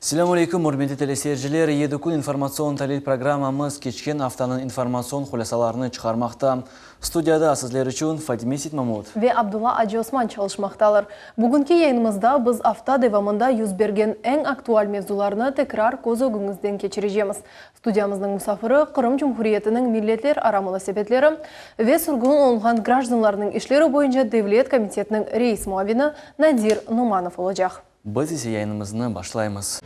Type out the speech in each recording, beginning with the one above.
Selâm aleyküm, ürmetli teleseyirciler! Yedi kün informatsion-talil programmamız keçken aftanıñ informatsion hulâsalarını çıqarmaqta. Studiyada sizler içün Fatime Sitmamut. Ve Abdulla Acıosman çalışmaqtalar. Bugünki yayınımızda biz afta devamında yüz bergen eñ aktual mevzularnı tekrar köz ögüñizden keçirecemiz. Studiyamıznıñ musafiri, Qırım Cumhuriyetiniñ milletlerara munasebetleri ve sürgün olunğan grajdanlarnıñ işleri boyunca devlet komitetiniñ reis muavini Nadir Numanov olacaq. Biz ise yayınımıznı başlaymız.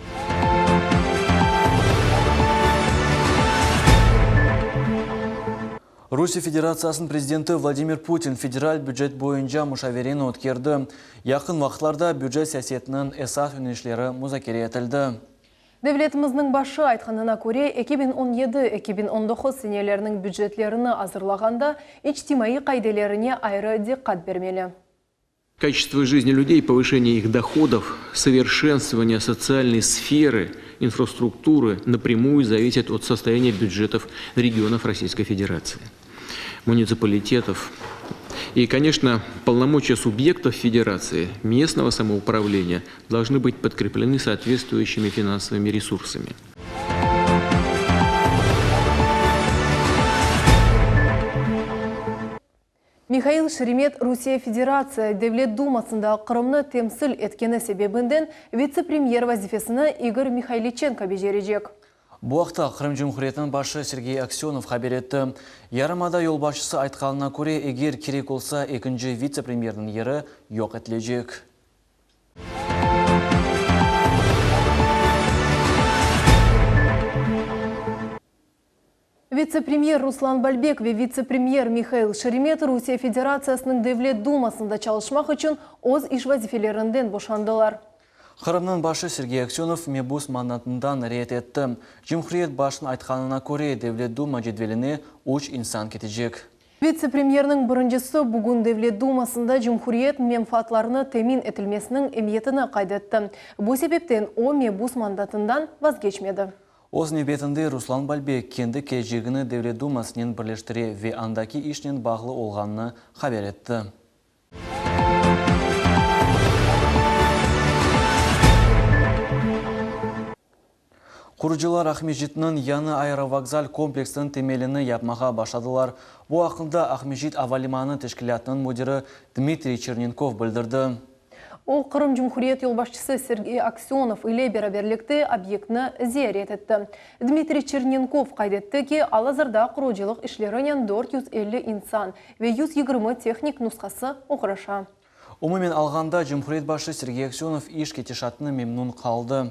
Rusiye Federatsiyasınıñ prezidenti Vladimir Putin federal bücet boyunca muşavereni ötkerdi. Yaqın vaqıtlarda bücet siyasetiniñ esas yönelişleri muzakere etildi. Devletimizniñ başı aytqanına köre, 2017, 2019 seneleriniñ bücetlerini azırlağanda içtimaiy qaidelerine ayrı diqqat bermeli. Kaçestvo жизни людей, повышение их доходов, совершенствование социальной сферы, инфраструктуры напрямую зависит от состояния бюджетов регионов Российской Федерации, муниципалитетов. И, конечно, полномочия субъектов Федерации, местного самоуправления должны быть подкреплены соответствующими финансовыми ресурсами. Mihail Şeremet Rusiye Federatsiya Devlet Dumasında Qırımnı temsil etkeni sebebinden vitse-premyer vazifesini İgor Mihayliçenko becerecek. Bu aqta Qırım Cumhuriyetiniñ başı Sergey Aksönov haber etti. Yarımada yolbaşçısı aytqanına köre, eger kerek olsa, ekinci vitse-premyerniñ yeri yoq etilecek. Vitse-premyer Ruslan Balbek ve vitse-premyer Mihail Şeremet Rusiye Federatsiyasınıñ Devlet Dumasında çalışmaq içün öz iş vazifelerinden boşandılar. Qırımnıñ başı Sergey Aksönov mebus mandatından red etti. Cumhuriyet başınıñ aytqanına köre, Devlet Duma cedveline üç insan ketecek. Vitse-premyerniñ birincisi bugün Devlet Dumasında cumhuriyet menfaatlarını temin etilmesiniñ emiyetini qayd etti. Bu sebepten o mebus mandatından vazgeçmedi. Öz nevbetinde Ruslan Balbek kendi kelecegini Devlet Dumasınen birleştire ve andaki işnen bağlı olğanını haber etti. Qurucılar Aqmescitniñ yañı aerovokzal kompleksiniñ temelini yapmağa başladılar. Bu aqqında Aqmescit avalimanı teşkilâtınıñ müdiri Dmitriy Çernenkov bildirdi. O, Qırım Cumhuriyet yolbaşçısı Sergey Aksönov ile beraberlikte obyektni ziyaret etti. Dmitriy Çernenkov qayd etti ki, al-azırda qurucılıq işlerinen 450 insan ve 120 tehnik nusqası oğraşa. Umumen alğanda, Cumhuriyet başı Sergey Aksönov iş ketişatını memnün qaldı.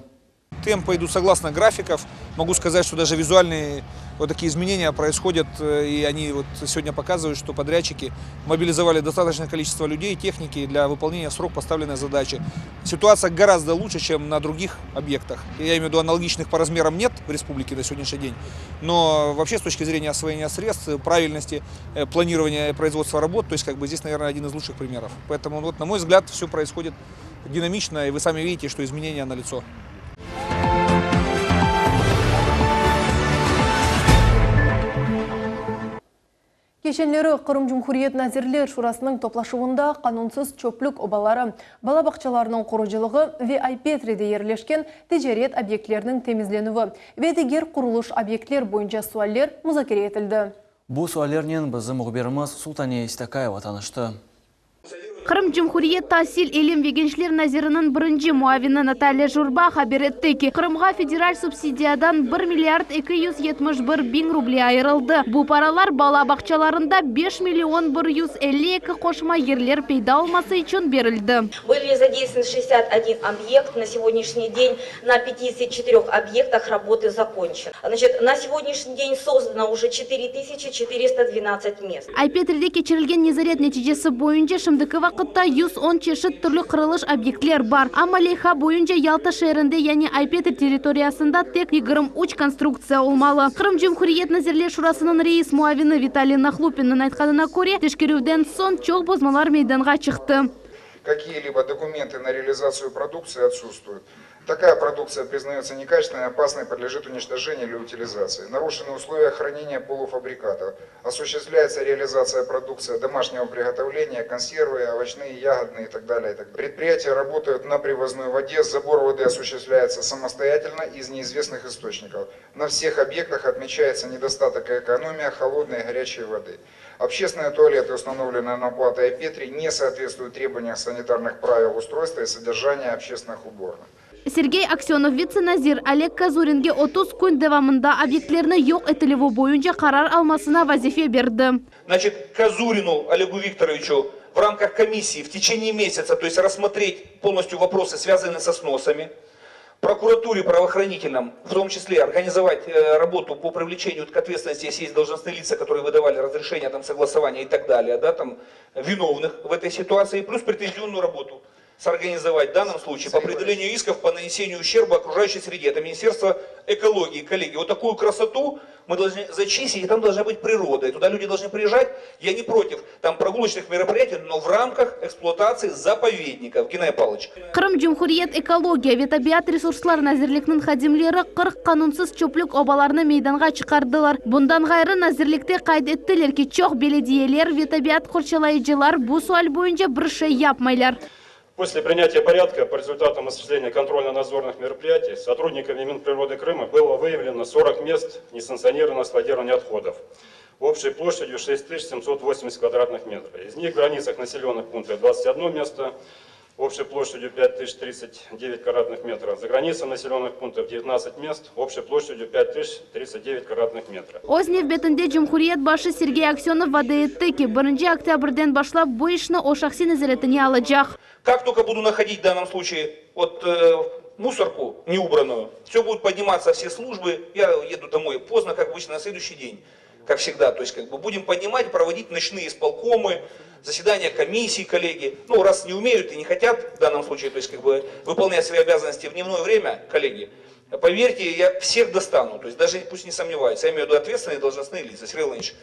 Темпы идут согласно графиков. Могу сказать, что даже визуальные вот такие изменения происходят, э, и они вот сегодня показывают, что подрядчики мобилизовали достаточное количество людей, техники для выполнения срок поставленной задачи. Ситуация гораздо лучше, чем на других объектах. Я имею в виду, аналогичных по размерам нет в республике на сегодняшний день, но вообще с точки зрения освоения средств, правильности э, планирования производства работ, то есть как бы здесь, наверное, один из лучших примеров. Поэтому, вот, на мой взгляд, все происходит динамично, и вы сами видите, что изменения налицо. Keçenleri Qırım Cumhuriyet Nazirler Şurasınıñ toplaşuvında qanunsız çöplük obaları, bala bağçalarınıñ qurucılığı ve Ay-Petride yerleşken ticaret obyektleriniñ temizlenüvi ve diger qurulış obyektler boyunca sualler muzakere etildi. Bu suallernen bizim mühbirimiz Sultaniye İstakayeva tanıştı. Qırım Cumhuriyet tasil, ilim ve gençler naziriniñ birinci muavini Natalya Jurba haber etti ki, Qırımğa federal subsidiyadan bir milliard 271 biñ ruble ayırıldı. Bu paralar bala bağçalarında 5 million 152 qoşma yerler peyda olması içün berildi. Были задействованы 61 объект. На сегодняшний день на 54 объектах работы закончены. Значит, на сегодняшний день создано уже 4412 мест. Ay-Petride keçirilgen nezaret neticesi boyunca şimdiki vaqıtta 110 çeşit türlü qırılış obyektler bar. Amma leyha boyunca Yalta şeerinde, yani Ay-Petr territoriyasında tek 23 konstruktsiya olmalı. Qırım Cumhuriyet Nazirler Şurasınıñ reis muavini Vitaliy Nahlupinniñ aytqanına köre, teşkerüvden soñ çoq bozmalar meydanğa çıqtı. Какие-либо документы на реализацию продукции отсутствуют. Такая продукция признается некачественной, опасной, подлежит уничтожению или утилизации. Нарушены условия хранения полуфабрикатов. Осуществляется реализация продукции домашнего приготовления, консервы, овощные, ягодные и так далее. И так далее. Предприятия работают на привозной воде, забор воды осуществляется самостоятельно из неизвестных источников. На всех объектах отмечается недостаток и экономия холодной и горячей воды. Общественные туалеты, установленные на Плато-Петри, не соответствуют требованиям санитарных правил устройства и содержания общественных уборных. Sergey Aksönov vitse-nazir Oleg Kazuringe 30 kün devamında obyektlerni yoq etilüvi boyunca qarar almasına vazife berdi. Значит, Козурину Олегу Викторовичу в рамках комиссии в течение месяца, то есть рассмотреть полностью вопросы, связанные со сносами, прокуратуре правоохранительным, в том числе организовать э, работу по привлечению к ответственности, если есть должностные лица, которые выдавали разрешение, там, согласование и так далее, да, там, виновных в этой ситуации, плюс претензионную работу сорганизовать в данном случае по определению исков по нанесению ущерба окружающей среде. Это Министерство экологии. Коллеги, вот такую красоту мы должны зачистить, и там должна быть природа. И туда люди должны приезжать. Я не против там прогулочных мероприятий, но в рамках эксплуатации заповедников. Геннадий Павлович. Qırım Cumhuriyet ekologiya ve tabiat resurslar nazirlikniñ hadimleri 40 qanunsız çöplük obalarını meydanğa çıqardılar. Bundan ğayrı, nazirlikte qayd ettiler ki, çoq belediyeler ve tabiat qorçalayıcılar bu sual boyunca bir şey yapmaylar. После принятия порядка по результатам осуществления контрольно-надзорных мероприятий сотрудниками Минприроды Крыма было выявлено 40 мест несанкционированного складирования отходов общей площадью 6780 квадратных метров. Из них в границах населенных пунктов 21 место общей площадью 5039 квадратных метров. За границей населенных пунктов 19 мест общей площадью 5039 квадратных метров. Öz nevbetinde Cumhuriyet başı Sergey Aksönov vade etti ki, birinci oktâbrden başlap bu işni o şahsiy nezaretine alacaq. Как только буду находить в данном случае вот, э, мусорку неубранную, все будут подниматься все службы. Я еду домой поздно, как обычно, на следующий день, как всегда. То есть как бы будем поднимать, проводить ночные исполкомы, заседания комиссий, коллеги. Ну, раз не умеют и не хотят в данном случае, то есть как бы выполнять свои обязанности в дневное время, коллеги, поверьте, я всех достану. То есть даже пусть не сомневаются, я имею в виду ответственные должностные лица. Сергей Владимирович,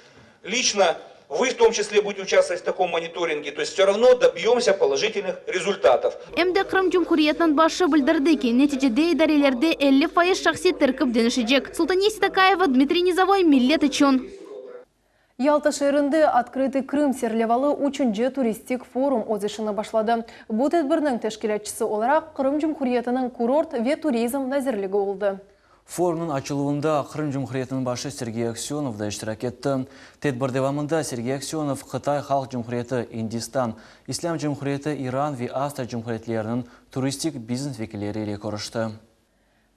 лично вы в том числе будете участвовать в таком мониторинге, то есть все равно добьемся положительных результатов. Em de Qırım Cumhuriyetiniñ başı bildirdi ki, neticede idarelerde 50% şahsiy terkip deñişecek. Sultaniye Sitakaeva, Dmitriy Nizovoy, Millet içün. Yalta şeerinde Открытый Крым serlevalı üçünci turistik forum öz işini başladı. Bu tedbirniñ teşkilâtçısı olaraq Qırım Cumhuriyetiniñ kurort ve turizm nazirligi oldı. Forumnıñ açıluvında Qırım Cumhuriyetiniñ başı Sergey Aksönov da iştirak etti. Tedbir devamında Sergey Aksönov Qıtay Halq Cumhuriyeti, İndistan, İslâm Cumhuriyeti, İran ve Avstriya Cumhuriyetleriniñ turistik biznes vekilleri ile körüşti.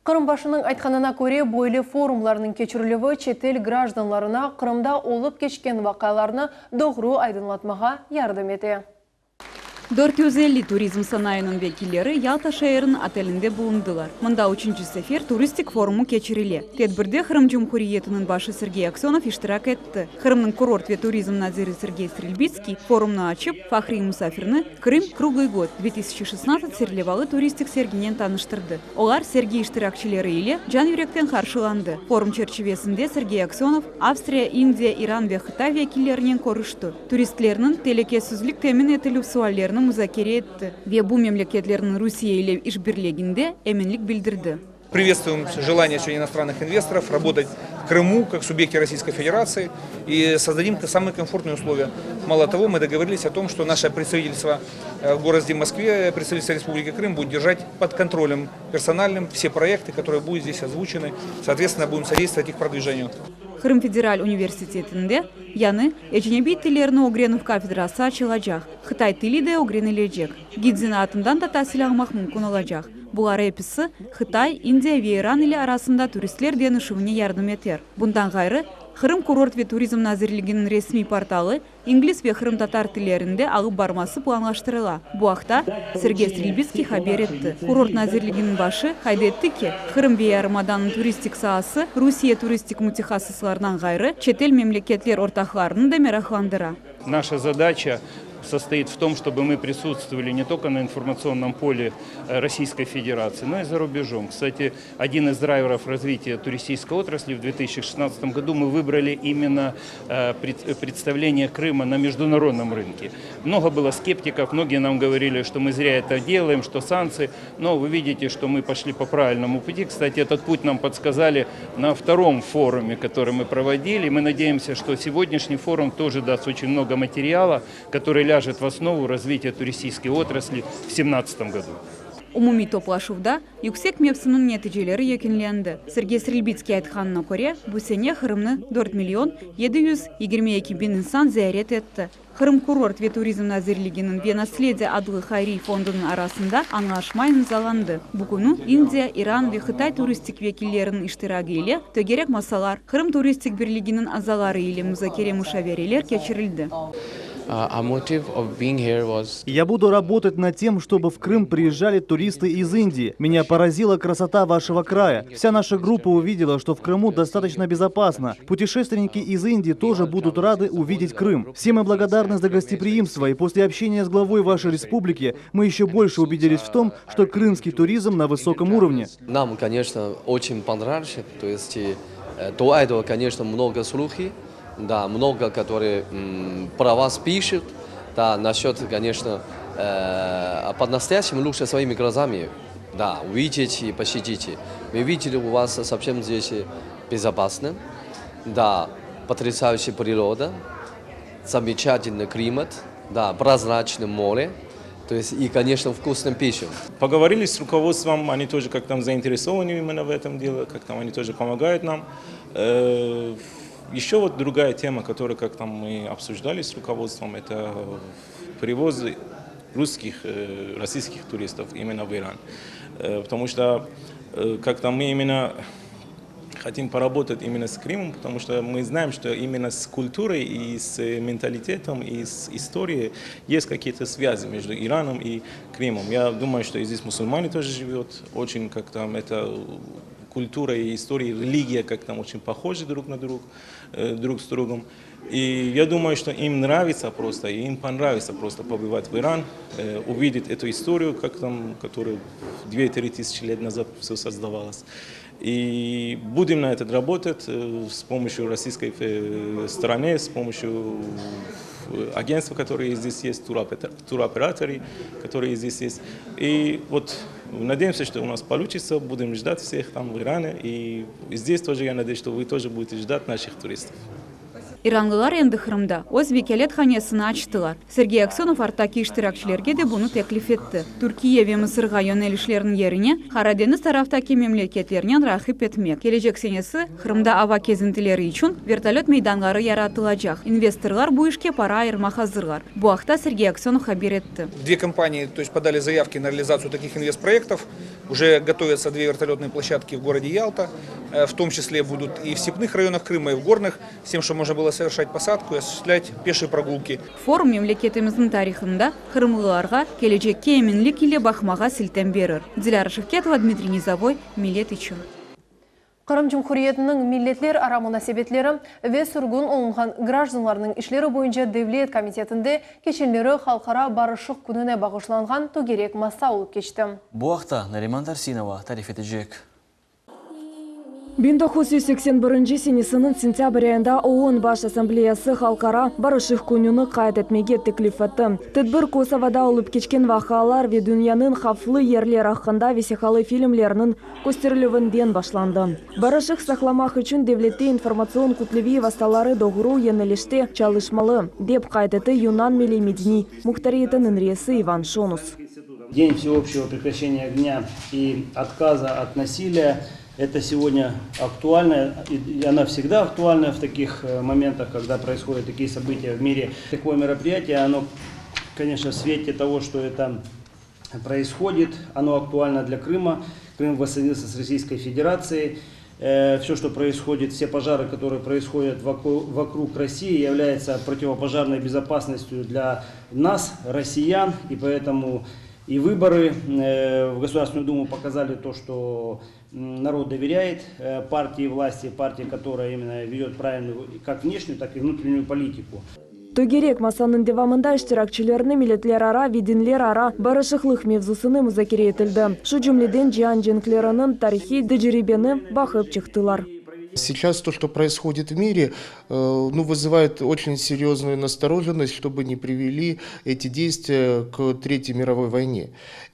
Qırım başınıñ aytqanına köre, böyle forumlarnıñ keçirilüvi çetel grajdanlarına Qırımda olıp keçken vaqialarnı doğru aydınlatmağa yardım ete. 450 turizm sanayınıñ vekilleri Yalta şeeriniñ otelinde bulundılar. Mında üçünci sefer turistik forumı keçirile. Tedbirde Qırım Cumhuriyetiniñ başı Sergey Aksönov iştirak etti. Qırımnıñ kurort ve turizm naziri Sergey Strelbitskiy forumnı açıp, fahriy musafirni Krım kruglый год 2016 serlevalı turistik serginen tanıştırdı. Olar sergi iştirakçileri ile can-yürekten qarşılandı. Forum çerçivesinde Sergey Aksönov Avstriya, İndiya, İran ve Qıtay vekillerinen körüşti. Turistlerniñ telükesizlik temin etilüv suallerini muzakere etti ve bu memleketlerniñ Rusiye ile işbirliginde eminlik bildirdi. Приветствуем желание сегодня иностранных инвесторов работать в Крыму как субъекте Российской Федерации и создадим самые комфортные условия. Мало того, мы договорились о том, что наше представительство э, в городе Москве, представительство Республики Крым будет держать под контролем персональным все проекты, которые будут здесь озвучены. Соответственно, будем содействовать их продвижению. Qırım federal universitetinde yañı ecnebiy tillerni ögrenüv kafedrası açılacaq, qıtay tili de ögrenilecek. Gid zenaatından da tasil almaq mümkün olacaq. Bular episi Qıtay, İndiya ve İran ile arasında turistler deñişüvine yardım eter. Bundan ğayrı, Qırım kurort ve turizm nazirliginiñ resmiy portalı ingliz ve qırımtatar tillerinde alıp barması planlaştırıla. Bu aqta Sergey Strelbitskiy haber etti. Kurort nazirliginiñ başı qayd etti ki, Qırım ve yarımadanıñ turistik saası Rusiye turistik mütehassıslarından ğayrı çetel memleketler ortaqlarını da meraqlandıra. Наша задача. Состоит в том, чтобы мы присутствовали не только на информационном поле Российской Федерации, но и за рубежом. Кстати, один из драйверов развития туристической отрасли в 2016 году мы выбрали именно представление Крыма на международном рынке. Много было скептиков, многие нам говорили, что мы зря это делаем, что санкции, но вы видите, что мы пошли по правильному пути. Кстати, этот путь нам подсказали на втором форуме, который мы проводили. Мы надеемся, что сегодняшний форум тоже даст очень много материала, который ляжет в основу развития туристической отрасли в 2017 году. Umumiy toplaşuvda yüksek mevsimniñ neticeleri yekünlendi. Sergey Strelbitskiy aytqanına köre, bu sene Qırımnı 4 million 722 biñ insan ziyaret etti. Qırım kurort ve turizm nazirliginiñ ve Naslediye adlı hayriy fondunıñ arasında añlaşma imzalandı. Bu künü İndiya, İran ve Qıtay turistik vekilleriniñ iştiragi ile tögerek masalar, Qırım turistik birliginiñ azaları ile muzakere-muşavereler keçirildi. Я буду работать над тем, чтобы в Крым приезжали туристы из Индии. Меня поразила красота вашего края. Вся наша группа увидела, что в Крыму достаточно безопасно. Путешественники из Индии тоже будут рады увидеть Крым. Все мы благодарны за гостеприимство, и после общения с главой вашей республики мы еще больше убедились в том, что крымский туризм на высоком уровне. Нам, конечно, очень понравилось. То есть до этого, конечно, много слухи, да, много, которые про вас пишут, да, насчет, конечно, э, по-настоящему лучше своими глазами, да, увидеть и посетить. Мы видели у вас совсем здесь безопасно, да, потрясающая природа, замечательный климат, да, прозрачное море, то есть и, конечно, вкусная пища. Поговорили с руководством, они тоже как там заинтересованы именно в этом деле, как там они тоже помогают нам. Еще вот другая тема, которую как там мы обсуждали с руководством, это привоз русских, российских туристов именно в Иран. Потому что как-то мы именно хотим поработать именно с Крымом, потому что мы знаем, что именно с культурой и с менталитетом и с историей есть какие-то связи между Ираном и Крымом. Я думаю, что и здесь мусульмане тоже живут, очень как там это культура и история, и религия как там очень похожи друг на друг, друг с другом. И я думаю, что им нравится просто, и им понравится просто побывать в Иран, увидеть эту историю, как там, которая 2-3 тысячи лет назад все создавалось. И будем на это работать с помощью российской стороны, с помощью агентства, которые здесь есть, туроператоры, которые здесь есть. И вот надеемся, что у нас получится, будем ждать всех там в Иране. И здесь тоже я надеюсь, что вы тоже будете ждать наших туристов. İranlılar endi Qırımda öz vekâlethanesini açtılar. Sergey Aksönov arttaki iştirakçilerge de bunı teklif etti. Türkiye ve Mısırğa yönelişlerniñ yerine Qara deñiz taraftaki memleketlernen raqip etmek. Kelecek senesi Qırımda ava kezintileri içün vertolöt meydanları yaratılacaq. İnvestorlar bu işke para ayırmaq azırlar. Bu aqta Sergey Aksönov haber etti. Две компании, то есть, подали заявки на реализацию таких инвестпроектов. Уже готовятся две вертолетные площадки в городе Ялта. В том числе будут и в степных районах Крыма, и в горных, с тем, чтобы можно было совершать посадку и осуществлять пешие прогулки. Forum memleketimizniñ tarihında qırımlılarğa kelecekke eminlik ile baqmağa siltem berir. Dilâra Şevketova, Dmitriy Nizovoy, Millet içün. Qırım Cumhuriyetiniñ milletlerara munasebetleri ve sürgün olunğan grajdanlarnıñ işleri boyunca devlet komitetinde keçenleri Halqara barışıq kününe bağışlanğan tögerek masa olıp keçti. Bu aqta Nariman Tarsinova tarif etecek. 1981 senesiniñ sentâbr ayında OON Baş Assambleyası Halqara barışıq kününi qayd etmege teklif etti. Tedbir Kosovoda olıp keçken vaqialar ve dünyanıñ havflı yerler aqqında vesiqalı filmlerniñ kösterilüvinden başlandı. Barışıq saqlamaq içün devlette informatsion kütleviy vastaları doğru yönelişte çalışmalı, dep qayd etti Yunan milliy-medeniy muhtariyetiniñ reisi İvan Şonus. День всеобщего прекращения огня и отказа от насилия. Это сегодня актуально, и она всегда актуальна в таких моментах, когда происходят такие события в мире. Такое мероприятие, оно, конечно, в свете того, что это происходит, оно актуально для Крыма. Крым воссоединился с Российской Федерацией. Все, что происходит, все пожары, которые происходят вокруг России, являются противопожарной безопасностью для нас, россиян, и поэтому и выборы в Государственную Думу показали то, что народ доверяет партии власти, партии, которая именно ведет правильную как внешнюю, так и внутреннюю политику. Tögerek masanıñ devamında iştirakçilerni milletlerara ve dinlerara barışıqlıq mevzusını muzakere etildi, şu cümleden cian cenkleriniñ tarihiy tecribeni baqıp çıqtılar. Сейчас то, что происходит в мире, ну, вызывает очень серьезную настороженность, чтобы не привели эти действия к Третьей мировой войне.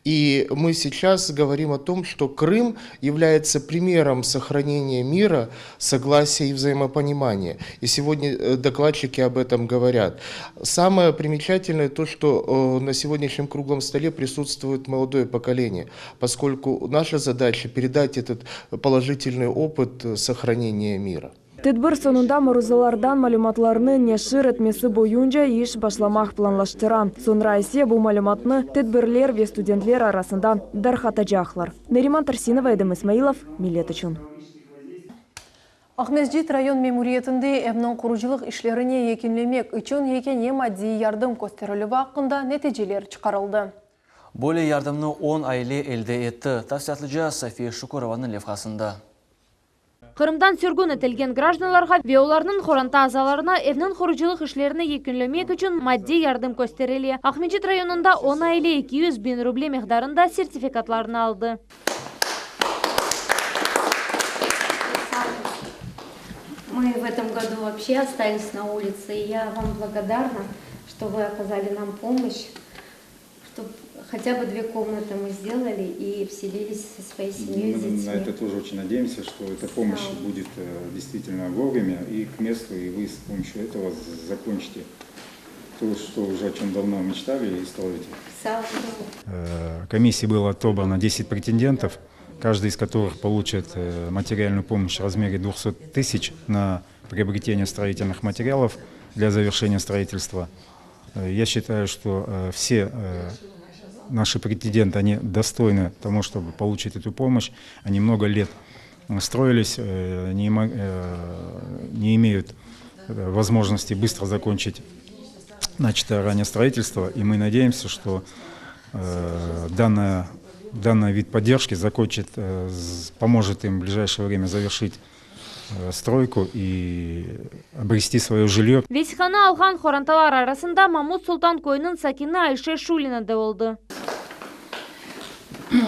И мы сейчас говорим о том, что Крым является примером сохранения мира, согласия и взаимопонимания. И сегодня э, докладчики об этом говорят. Самое примечательное то, что э, на сегодняшнем круглом столе присутствует молодое поколение, поскольку наша задача передать этот положительный опыт э, сохранения мира. Tedbir soñunda maruzalardan malümatlarnı neşir etmesi boyunca iş başlamaq planlaştıra. Soñra ise bu malümatnı tedbirler ve studentler arasında darqatacaqlar. Neriman Tarsinova, Edem İsmailov, Millet içün. Aqmescit rayon memuriyetinde evniñ qurucılıq işlerini yekünlemek içün yekâne maddiy yardım kösterilüvi aqqında neticeler çıqarıldı. Böyle yardımnı on aile elde etti. Tafsilâtlıca Safiye Şükürovanıñ levhasında. Qırımdan sürgün etilgen grajdanlarğa ve olarnıñ qoranta azalarına evniñ qurucılıq işlerini yekünlemek içün maddiy yardım kösterile. Aqmescit rayonında on aile 200 biñ ruble miqdarında sertifikatlarnı aldı. Мы в этом году вообще остались на улице, и я вам благодарна, что вы оказали нам помощь, чтобы хотя бы две комнаты мы сделали и вселились со своей семьей, с Мы на детьми. это тоже очень надеемся, что эта помощь будет э, действительно вовремя и к месту, и вы с помощью этого закончите то, что уже о чем давно мечтали и строите. Э, комиссии было отобрано 10 претендентов, каждый из которых получит э, материальную помощь в размере 200 тысяч на приобретение строительных материалов для завершения строительства. Э, я считаю, что все наши претенденты, они достойны тому, чтобы получить эту помощь. Они много лет строились, не, не имеют возможности быстро закончить начатое ранее строительство. И мы надеемся, что данная, данный вид поддержки закончит, поможет им в ближайшее время завершить стройку и обрести свое жилье. Vesiqanı alğan qorantalar arasında Mamut Sultan köyüniñ sakini Ayşe Şulina da oldı.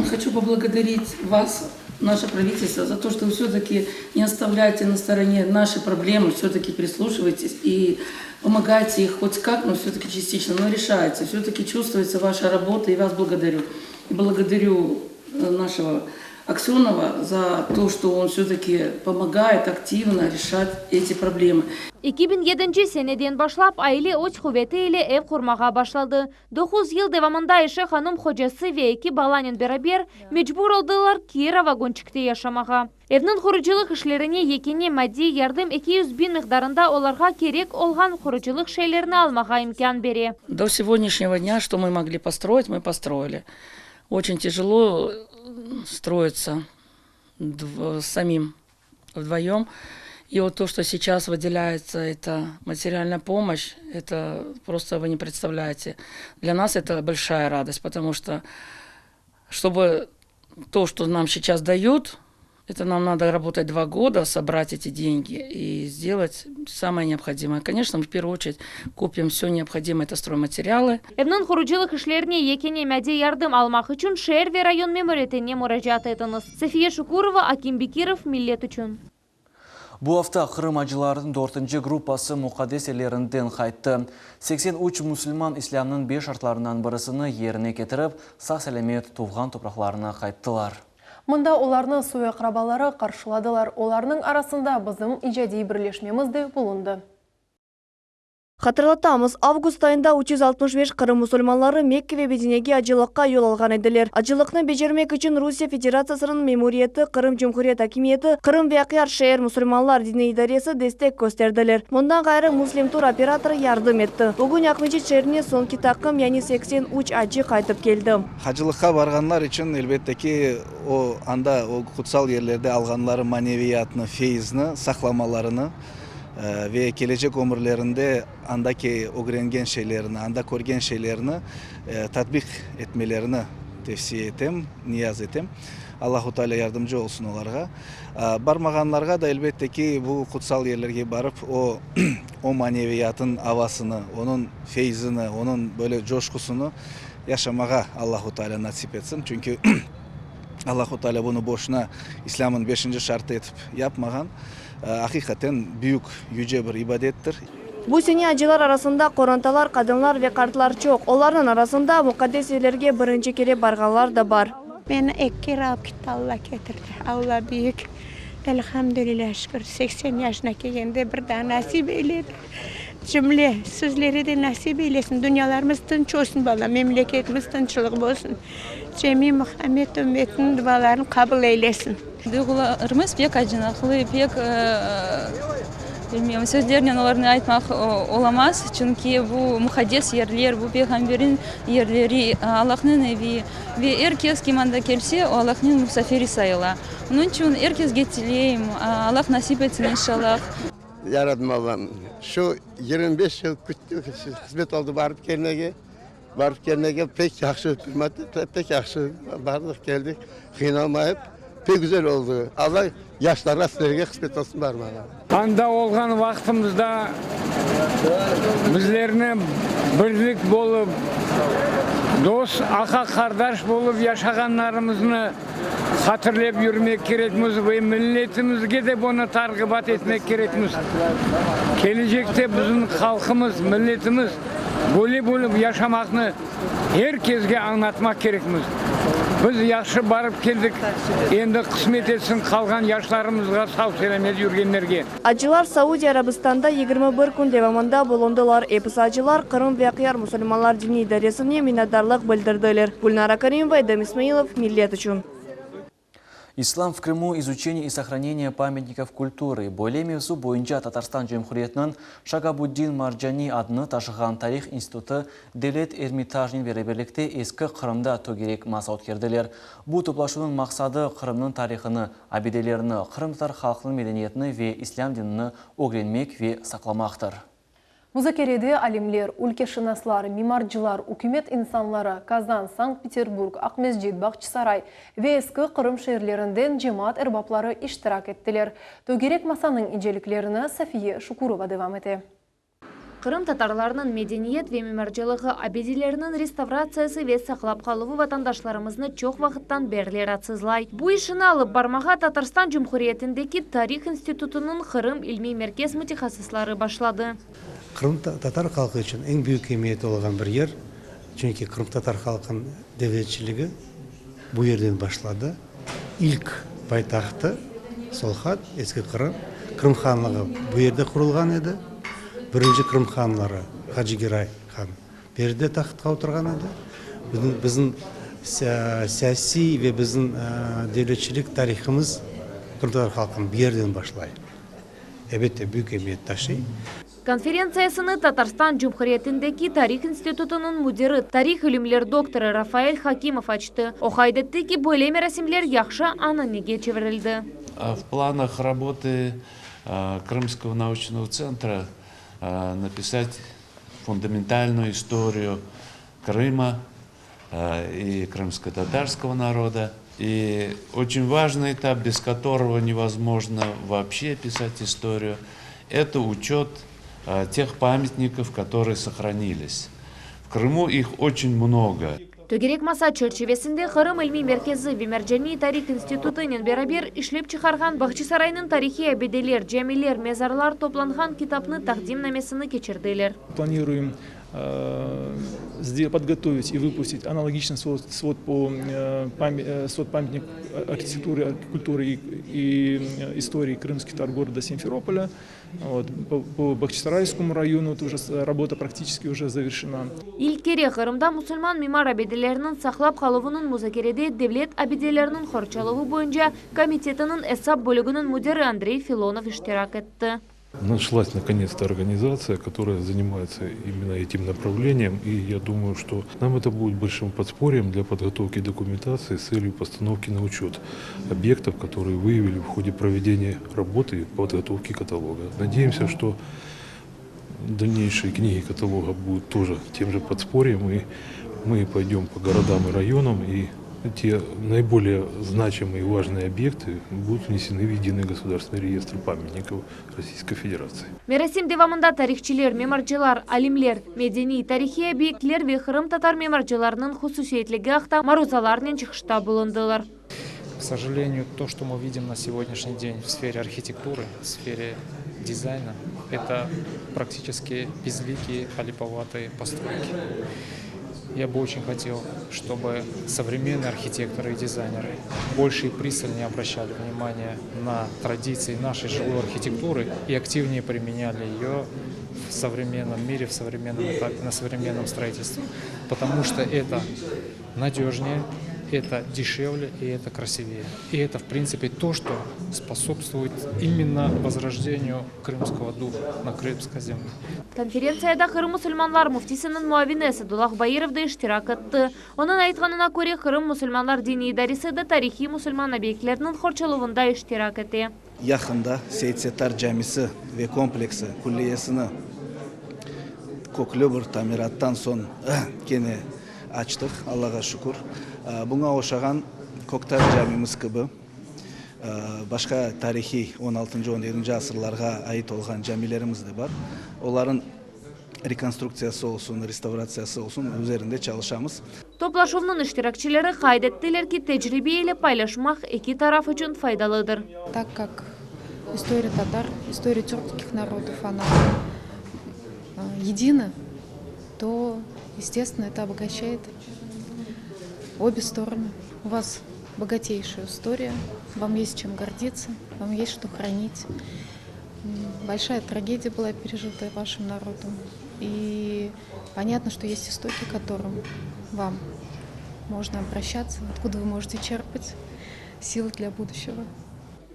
Хочу поблагодарить вас, наше правительство, за то, что вы все-таки не оставляете на стороне наши проблемы, все-таки прислушиваетесь и помогаете их хоть как, но все-таки частично, но решаете. Все-таки чувствуется ваша работа, и вас благодарю. И благодарю э, нашего Аксенова за то, что он все-таки помогает активно решать эти проблемы. 2007 seneden başlap aile öz quveti ile ev qurmağa başladı. 9 yıl devamında Ayşe hanım qocası ve eki balanen beraber mecbur oldılar kira vagonçikte yaşamağa. Evniñ qurucılıq işlerine yekâne maddiy yardım 200 biñ miqdarında olarğa kerek olğan qurucılıq şeylerini almağa imkân bere. До сегодняшнего дня, что мы могли построить, мы построили. Очень тяжело строиться самим вдвоем. И вот то, что сейчас выделяется, это материальная помощь, это просто вы не представляете. Для нас это большая радость, потому что чтобы то, что нам сейчас дают, это нам надо работать два года, собрать эти деньги и сделать самое необходимое. Конечно, мы в первую очередь купим все необходимое, это стройматериалы. Evniñ qurucılıq işlerine yekâne maddiy yardım almaq içün şeer ve rayon memuriyetine muracaat etiñiz. Safiye Şukurova, Akim Bekirov, Millet içün. Bu afta Qırım acılarınıñ dörtünci gruppası muqaddes yerlerinden qayttı. 83 musulman islâmnıñ beş şartlarından birisini yerine ketirip, sağ-selâmet tuvğan topraqlarına qayttılar. Mında olarnı soy-aqrabaları qarşıladılar. Olarnıñ arasında bizim icadiy birleşmemiz de bulundı. Hatırlatamız, avgust ayında 365 Qırım musulmanları Mekke ve Medinege acılıqqa yol alğan ediler. Acılıqnı becermek içün Rusiye Federatsiyasınıñ memuriyeti, Qırım Cumhuriyet akimiyeti, Qırım ve Aqyar şeer musulmanlar diniy idaresi destek kösterdiler. Bundan ğayrı, Muslim Tur operatorı yardım etti. Bugün Aqmescit şeerine soñki taqım, yani 83 acı qaytıp keldi. Hacılıqqa barğanlar içün, elbette ki, o, anda, o qutsal yerlerde alğanları maneviyatnı, feyizni saqlamalarını ve kelecek ömürlerinde andaki ögrengen şeylerini, anda körgen şeylerini tatbiq etmelerini tevsiye etem, niyaz etem. Allahu Teala yardımcı olsun olarğa. Barmağanlarğa da, elbette ki, bu qutsal yerlerge barıp, o, o maneviyatın avasını, onıñ feyzini, onıñ böyle coşqusını yaşamağa Allahu Teala nasip etsin. Çünki Allahu Teala bunı boşuna İslâmın beşinci şartı etip yapmağan. Aqiqaten büyük, yüce bir ibadettir. Bu sene acılar arasında qorantalar, qadınlar ve qartlar çoq. Olarnıñ arasında muqaddes yerlerge birinci kere barğanlar da bar. Meni eki kere alıp ketti, Alla ketirdi. Alla büyük. Elhamdülilâ, şükür, 80 yaşına kelgende bir daa nasip eyledi. Cümle sizlere de nasip eylesin. Dünyalarımız tınç olsun, balam, memleketimiz tınçlıq bolsun. Cemi Muhammed ümmetiniñ dualarını qabul eylesin. Duyğularımız pek acınıqlı, pek, bilmeyim, sözlernen olarnı aytmaq olamaz, çünki bu muqaddes yerler, bu Peyğamberniñ yerleri, Allahnıñ evi ve er kes, kim anda kelse, o Allahnıñ musafiri sayıla. Onıñ içün er kesge tileyim, Allah nasip etsin, inşallah. Yarabbim Allam, şu 25 yıl küttük, qısmet oldı barıp kelmege. Barıp kelmege pek yahşı, pek yahşı bardıq, keldik, qıynalmayıp, pek güzel oldı. Alla yaşlarğa, sizlerge qısmet olsun barmağa. Anda olğan vaqtımızda bizlerni birlik bolıp, dost, aqa-qardaş bolıp yaşağanlarımıznı hatırlep yürmek kerekmiz ve milletimizge de bunı tarğibat etmek kerekmiz. Kelecekte bizim halqımız, milletimiz böyle bolıp yaşamaqnı er kesge añlatmaq kerekmiz. Biz yahşı barıp keldik, endi qısmet etsin qalğan yaşlarımızğa sav-selâmet yürgenlerge. Acılar Saudiya Arabistanda 21 kün devamında bulundılar. Episi acılar Qırım ve Aqyar musulmanlar diniy idaresine minnetdarlıq bildirdiler. Gülnara Karimova, Edem İsmailov, Millet içün. Ислам в Крыму, изучение и сохранение памятников культуры. Böyle mevzu boyunca Tatarstan Cumhuriyetiniñ Şagabuddin Marcani adını taşığan Tarih institutı Devlet Ermitajnen beraberlikte Eski Qırımda tögerek masa ötkerdiler. Bu toplaşuvnıñ maqsadı Qırımnıñ tarihını, abidelerini, qırımtatar halqınıñ medeniyetini ve islâm dinini ögrenmek ve saqlamaqtır. Muzakerede alimler, ülkeşınaslar, mimarcılar, ükümet insanları, Kazan, Sankt-Peterburg, Aqmescit, Bağçasaray ve Eski Qırım şeerlerinden cemaat erbapları iştirak ettiler. Tögerek masanıñ inceliklerini Safiye Şukurova devam ete. Qırım tatarlarınıñ medeniyet ve mimarcılığı abideleriniñ restavratsiyası ve saqlap qaluvı vatandaşlarımıznı çoq vaqıttan berli raatsızlay. Bu işini alıp barmağa Tatarstan Cumhuriyetindeki Tarih institutınıñ Qırım ilmiy merkez mütehassısları başladı. Qırım tatar halqı içün eñ büyük emiyeti olğan bir yer, çünki qırımtatar halqınıñ devletçiligi bu yerden başladı. İlk paytahtı Solhat, Eski Qırım, Qırım hanlığı bu yerde qurulğan edi. Birinci Qırım hanları Hacı Geray han bu yerde tahtqa oturğan edi. Bizim siyasiy ve bizim devletçilik tarihımız qırımtatar halqınıñ bu yerden başlay. Elbette, büyük emiyet taşıy. Konferentsiyasını Tatarstan Cumhuriyetindeki Tarih institutınıñ müdiri, tarih ilimler doktorı Rafael Hakimov açtı. O qayd etti ki, böyle merasimler yahşı ananege çevirildi. В планах работы Крымского научного центра написать фундаментальную историю Крыма и крымско-татарского народа. И очень важный этап, без которого невозможно вообще писать историю, это учет тех памятников, которые сохранились. В Крыму их очень много. Tögerek masa çerçivesinde Qırım ilmiy merkezi ve Mercaniy tarih institutınen beraber işlep çıqarğan Bağçasaraynıñ tarihiy abideler, camiler, mezarlar toplanğan kitapnı taqdimnamesini keçirdiler. Планируем подготовить и выпустить аналогичный свод по свод памятник архитектуры, культуры и истории крымских татар города Симферополя. Вот, по, по Бахчисарайскому району тоже работа практически уже завершена. İlk kere Qırımda musulman mimar abideleriniñ saqlap qaluvınıñ muzakerede Devlet abideleriniñ qorçalavı boyunca komitetiniñ esap bölüginiñ müdiri Andrey Filonov iştirak etti. Нашлась наконец-то организация, которая занимается именно этим направлением. И я думаю, что нам это будет большим подспорьем для подготовки документации с целью постановки на учет объектов, которые выявили в ходе проведения работы по подготовке каталога. Надеемся, что дальнейшие книги каталога будут тоже тем же подспорьем, и мы пойдем по городам и районам и. Те наиболее значимые и важные объекты будут внесены в Единый государственный реестр памятников Российской Федерации. Merasim devamında tarihçiler, mimarcılar, alimler, medeniy, tarihiy obyektler ve qırımtatar mimarcılarınıñ hususiyetligi aqta maruzalarnen çıqışta bulundılar. К сожалению, то, что мы видим на сегодняшний день в сфере архитектуры, в сфере дизайна, это практически безликие, аляповатые постройки. Я бы очень хотел, чтобы современные архитекторы и дизайнеры больше и пристальнее обращали внимание на традиции нашей жилой архитектуры и активнее применяли ее в современном мире, в современном этапе, на современном строительстве. Потому что это надежнее, это дешевле и это красивее. И это, в принципе, то, что способствует именно возрождению крымского духа на крымской земле. Konferentsiyada Qırım musulmanlar müftisiniñ muavini Esadullah Bairov da iştirak etti. Onıñ aytqanına köre, Qırım musulmanlar diniy idaresi de tarihiy musulman obyektleriniñ qorçalavında iştirak ete. Yaqında Seit-Settar camisi ve kompleksi külliyesini köklü bir tamirattan soñ kene açtıq, Allağa şükür. Buña oşağan Köktaş camimiz kibi başqa tarihiy on altıncı, on yedinci asırlarğa ait olğan camilerimiz de bar. Olarıñ rekonstruktsiyası olsun, restavratsiyası olsun, üzerinde çalışamız. Toplaşuvnıñ iştirakçileri qayd ettiler ki, tecribe ile paylaşmaq eki taraf içün faydalıdır. Tak kak istoriya tatar, istoriya türkskih narodov, ona edina, to, estestvennno, eto obogaşçayet obe storony. U vas bogateyşaya istoriya, vam est чем gorditsâ, vam est çto hranit. Большая трагедия была пережита вашим народом. И понятно, что есть истоки, к которым вам можно обращаться, откуда вы можете черпать силы для будущего.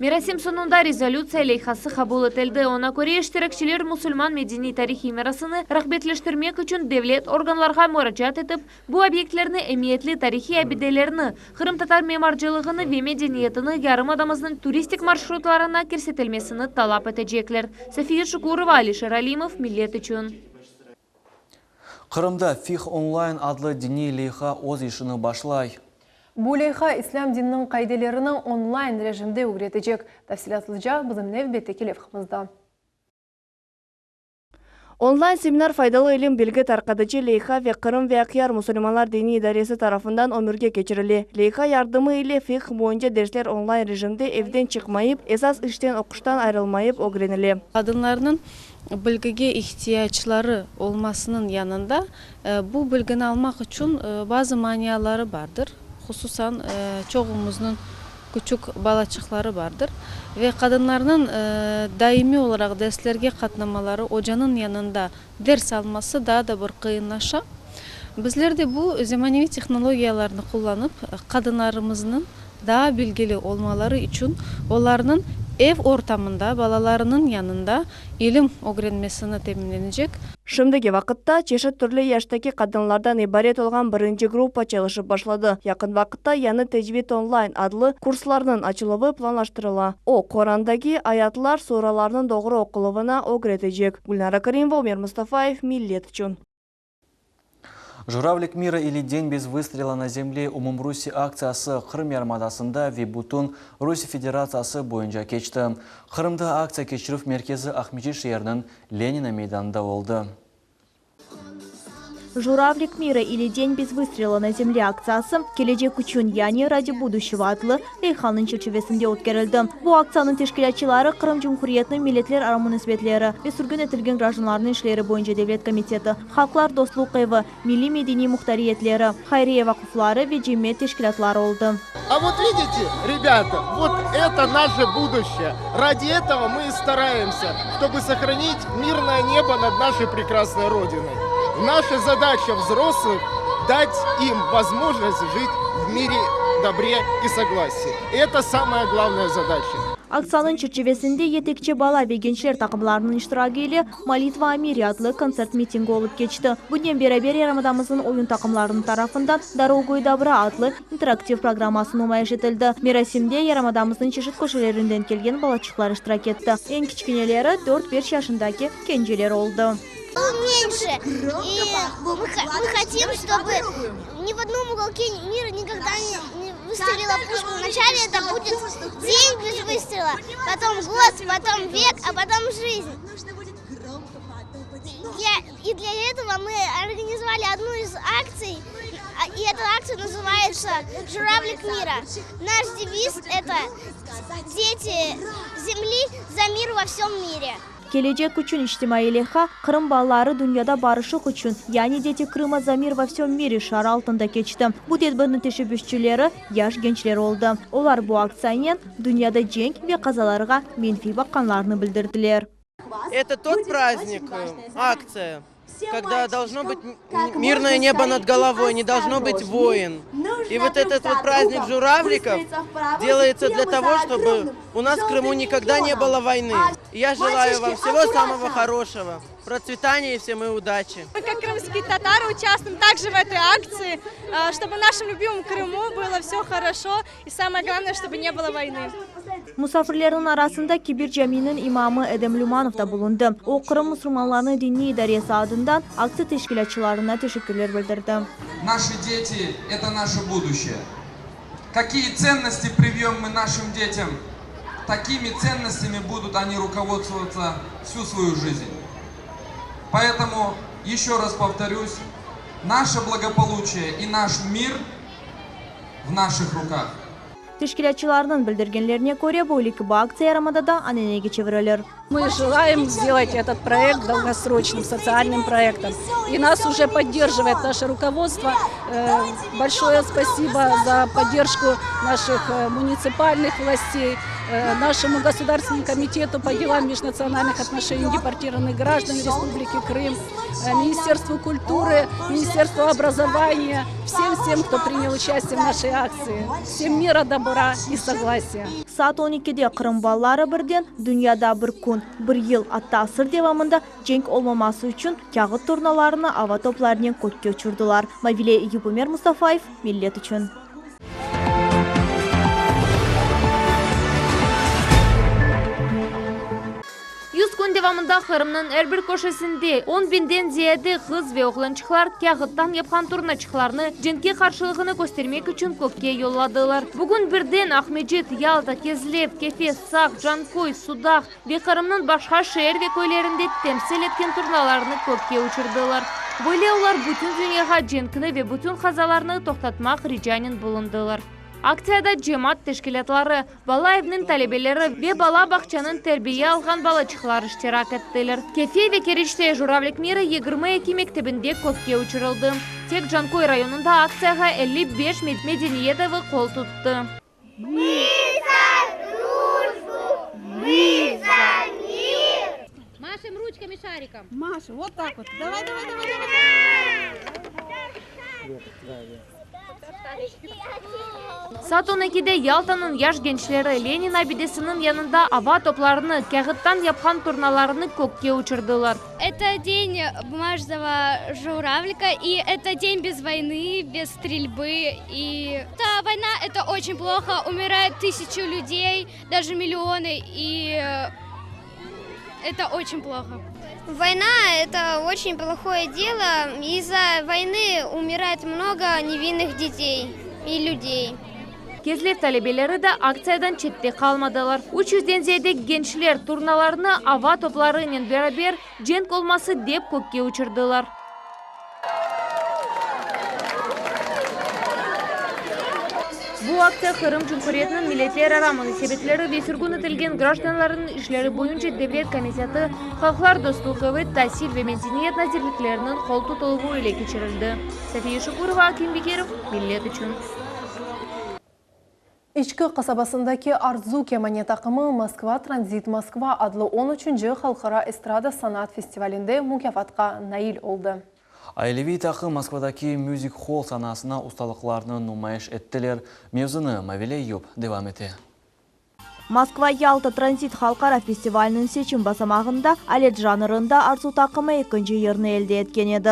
Merasim soñunda rezolütsiya leyhası qabul etildi. Oña köre, iştirakçiler musulman medeniy-tarihiy mirasını rağbetleştirmek içün devlet organlarğa muracaat etip, bu obyektlerni, emiyetli tarihiy abidelerni, qırımtatar mimarcılığını ve medeniyetini yarımadamıznıñ turistik marşrutlarına kirsetilmesini talap etecekler. Safiye Şukurova, Alişer Alimov, Millet içün. Qırımda Fih Online adlı diniy leyha öz işini başlay. Bu leyha islâm dininiñ qaidelerini online rejimde ögretecek. Tafsilâtlıca bizim nevbetteki levhamızda. Online seminar faydalı ilim-bilgi tarqatıcı leyha ve Qırım ve Aqyar musulmanlar diniy idaresi tarafından ömürge keçirile. Leyha yardımı ile fiqh boyunca dersler online rejimde evden çıqmayıp, esas işten, oquştan ayrılmayıp ögrenile. Qadınlarnıñ bilgige ihtiyacları olmasınıñ yanında, bu bilgini almaq içün bazı maniaları bardır. Hususan, çoğumıznıñ küçük balaçıqları bardır ve qadınlarnıñ daimiy olaraq derslerge qatnamaları, ocanıñ yanında ders alması daa da bir qıyınlaşa. Bizler de bu zemaneviy tehnologiyalarnı qullanıp, qadınlarımıznıñ daa bilgili olmaları içün olarnıñ ev ortamında, balalarınıñ yanında ilim ögrenmesini teminlenecek. Şimdiki vaqıtta çeşit türlü yaştaki qadınlardan ibaret olğan birinci gruppa çalışıp başladı. Yaqın vaqıtta yañı Tecvid Online adlı kurslarnıñ açıluvı planlaştırıla. O, Qorandaki ayatlar, suralarnıñ doğru oquluvına ögretecek. Gülnara Karimova, Umer Mustafayev, Millet içün. Juravlik mira ili Den bez vıstrela na zemle umumrusiye aktsiyası Qırım yarımadasında ve bütün Rusiye Federatsiyası boyunca keçti. Qırımda aktsiya keçirüv merkezi Aqmescit şeeriniñ Lenina meydanında oldı. Juravlik mira ili Den bez vıstrela na zemle aktsiyası Kelecek içün, yani Radi buduşçego adlı leyhanıñ çerçivesinde ötkerildi. Bu aktsiyanıñ teşkilâtçıları Qırım Cumhuriyetiniñ Milletlerara munasebetleri ve sürgün etilgen grajdanlarnıñ işleri boyunca devlet komiteti, Halqlar dostluq evi, milliy-medeniy muhtariyetleri, hayriye vaqufları ve cemiyet teşkilâtları oldı. A vot vidite, rebâta, vot eto naşe buduşçee, radi etogo mı i staraemsâ, ştobu sohranit mirnoye nebo nad našey prekrasnoy Rodinoy. Naşa zadaça vzroslых, dать im vozможность жить v mire, dobre i soglasii. Eto samaya glavnaya zadaça. Aktsiyanıñ çerçivesinde yetekçi bala ve gençler taqımlarınıñ iştiragi ile Molitva o mire adlı kontsert mitingi olıp keçti. Bunen beraber yarımadamıznıñ oyun taqımlarınıñ tarafından Dorogoyu dobra adlı interaktiv programması numayış etildi. Merasimde yarımadamıznıñ çeşit köşelerinden kelgen balaçıqlar iştirak etti. Eñ kiçkeneleri dört-beş yaşındaki kenceler oldı. Menьше. И мы хотим, чтобы ни в одном уголке мира никогда не выстрелила пушка. Вначале это будет день без выстрела, потом год, потом век, а потом жизнь. Я, и для этого мы организовали одну из акций, и эта акция называется «Журавлик мира». Наш девиз – это «Дети земли за мир во всем мире». Kelecek içün içtimaiy leyha Qırım balaları dünyada barışıq içün, yani Deti Krıma za mir vo vsem mire şiarı altında keçti. Bu tedbirniñ teşebbüsçileri yaş gençler oldı. Olar bu aktsiyanen dünyada cenk ve qazalarğa menfiy baqqanlarını bildirdiler. Это тот праздник, акция, когда должно быть мирное небо над головой, не должно быть войн. И вот этот вот праздник журавликов делается для того, чтобы у нас в Крыму никогда не было войны. И я желаю вам всего самого хорошего, процветания и всем и удачи. Мы, как крымские татары, участвуем также в этой акции, чтобы в нашем любимом Крыму было все хорошо и самое главное, чтобы не было войны. Musafirlerniñ arasında Kebir caminiñ imamı Edem Lümanov da bulundı. O, Qırım musulmanlarınıñ diniy idaresi adından aktsiya teşkilâtçılarına teşekkürler bildirdi. Наши дети – это наше будущее. Какие ценности привьем мы нашим детям, такими ценностями будут они руководствоваться всю свою жизнь. Поэтому, еще раз повторюсь, наше благополучие и наш мир в наших руках. Teşkilâtçılarnıñ bildirgenlerine köre, böyle kibi aktsiya yarımadada ananege çevirilir. Мы желаем сделать этот проект долгосрочным социальным проектом. И нас уже поддерживает наше руководство. Э, большое спасибо за поддержку наших э, муниципальных властей, э, нашему Государственному комитету по делам межнациональных отношений депортированных граждан Республики Крым, Министерству культуры, Министерству образования, всем-всем, кто принял участие в нашей акции. Всем мира, добра и согласия. Saat on ekide Qırım balaları birden Dünyada bir kün, bir yıl, atta asır devamında cenk olmaması içün kâğıt turnalarını ava toplarınen kökke uçurdılar. Mavile Eyüp Ümer Mustafayev, Millet içün. Yüz kün devamında Qırımnıñ er bir köşesinde on biñden ziyade qız ve oğlançıqlar kâğıttan yapqan turnaçıqlarnı cenkke qarşılığını köstermek içün kökke yolladılar. Bugün birden Aqmescit, Yalta, Kezlev, Kefe, Saq, Canköy, Sudaq ve Qırımnıñ başqa şeer ve köylerinde temsil etken turnalarnı kökke uçurdılar. Böyle olar bütün dünyağa cenkni ve bütün qazalarnı toqtatmaq ricanen bulundılar. Aktsiyada cemaat teşkilâtları, bala evniñ talebeleri ve bala bağçanıñ terbiye alğan balaçıqlar iştirak ettiler. Kefe ve Keriçte Juravlik mira 22 mektebinde kökke uçurıldı. Tek Canköy rayonında aktsiyağa 55 medeniyet evi qol tuttı. Mı za drujbu, mı za mir! Maşem ruçkami şarikom. Maşem, vot tak vot. Davay, davay, davay, davay. Saat on ekide Yaltanıñ yaş gençleri Lenin abidesiniñ yanında ava toplarını, kâğıttan yapqan turnalarını kökke uçurdılar. Это день бумажного журавлика, и это день без войны, без стрельбы. И та война, это очень плохо, умирают тысячи людей, даже миллионы, и это очень плохо. Война – это очень плохое дело. Из-за войны умирает много невинных детей и людей. Kezlev talebeleri de aktsiyadan çette qalmadılar. Üç yüzden ziyade gençler turnalarnı ava toplarınen beraber cenk olması dep kökke uçurdılar. Bu aktsiya Qırım Cumhuriyetiniñ Milletlerara munasebetleri ve sürgün etilgen grajdanlarnıñ işleri boyunca devlet komiteti, Halqlar dostluğı ve tasil ve medeniyet nazirlikleriniñ qol tutuluvı ile keçirildi. Safiye Şukurova, Akim Bekirov, Millet içün. İçki qasabasındaki Arzu kemane taqımı Moskva Tranzit Moskva adlı on üçünci halqara estrada sanat festivalinde mukâfatqa nail oldı. Aileviy taqım Moskvadaki Music Hall sanasına ustalıqlarını numayış ettiler. Mevzunı Mavile Eyüp devam ete. Moskva-Yalta Tranzit halqara festivaliniñ seçim basamağında alet janrında Arzu taqımı ekinci yerni elde etken edi.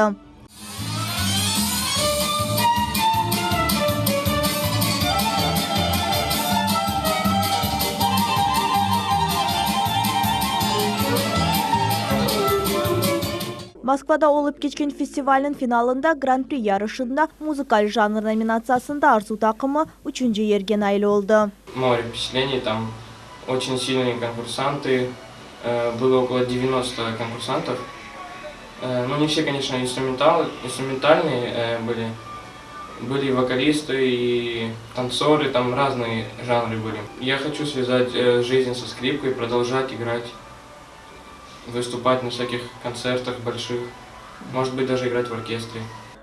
Moskvada olıp keçken festivalniñ finalında Gran-pri yarışında Muzıkal janr nominatsiyasında Arzu taqımı üçünci yerge nail oldı. Море впечатлений, там очень сильные конкурсанты, было около 90 конкурсантов. Ну, не все, конечно, инструментал, инструментальные были. Были и вокалисты, и танцоры, там разные жанры были. Я хочу связать жизнь со скрипкой, продолжать играть, выступать на всяких концертах больших, может быть, даже играть в оркестре.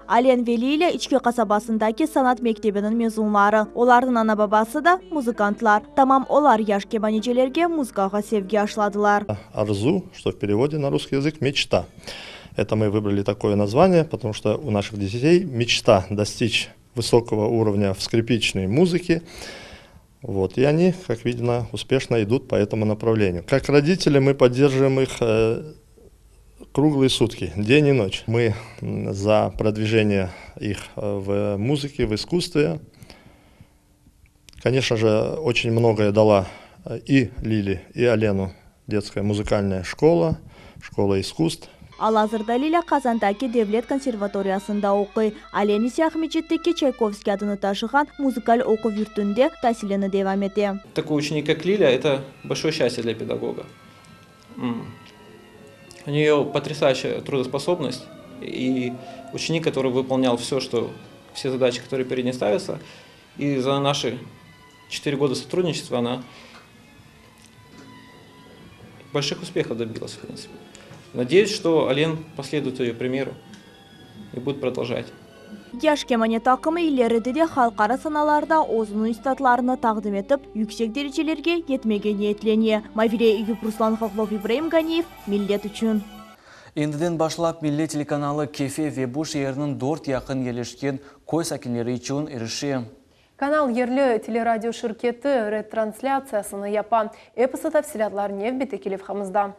Alen ve Lilâ İçki qasabasındaki sanat mektebiniñ mezunları. Olarnıñ ana-babası da muzıkantlar. Tamam olar yaş kemanecilerge muzıkağa sevgi aşladılar. Арзу, что в переводе на русский язык мечта. Это мы выбрали такое название, потому что у наших детей мечта достичь высокого уровня в скрипичной музыке. Вот, и они, как видно, успешно идут по этому направлению. Как родители мы поддерживаем их круглые сутки, день и ночь. Мы за продвижение их в музыке, в искусстве. Конечно же, очень многое дала и Лили, и Алену детская музыкальная школа, школа искусств. Al-azırda Lilâ Qazandaki devlet konservatoriyasında oquy. Alen ise Aqmescitteki Çaykovskiy adını taşığan muzıkal oquv yurtunda tasilini devam ete. Такой ученик, как Лиля, это большое счастье для педагога. У нее потрясающая трудоспособность и ученик, который выполнял все, что, все задачи, которые перед ней ставятся. И за наши 4 года сотрудничества она больших успехов добилась, в принципе. Надеюсь, что Ален последует ее примеру и будет продолжать. Yaş kemane taqımı ileride de halqara sanalarda özüniñ istidatlarını taqdim etip, yüksek derecelerge yetmege niyetlene. Mavile Eyüp Ruslan Hohlov İbraim Ganiyev, Millet içün. Endiden başlap Millet telekanalı Kefe ve bu şeerniñ dört yaqın yerleşken köy sakinleri içün irişe. Kanal yerli teleradio şirketi retranslâtsiyasını yapa. Episi tafsilâtlar nevbetteki levhamızda.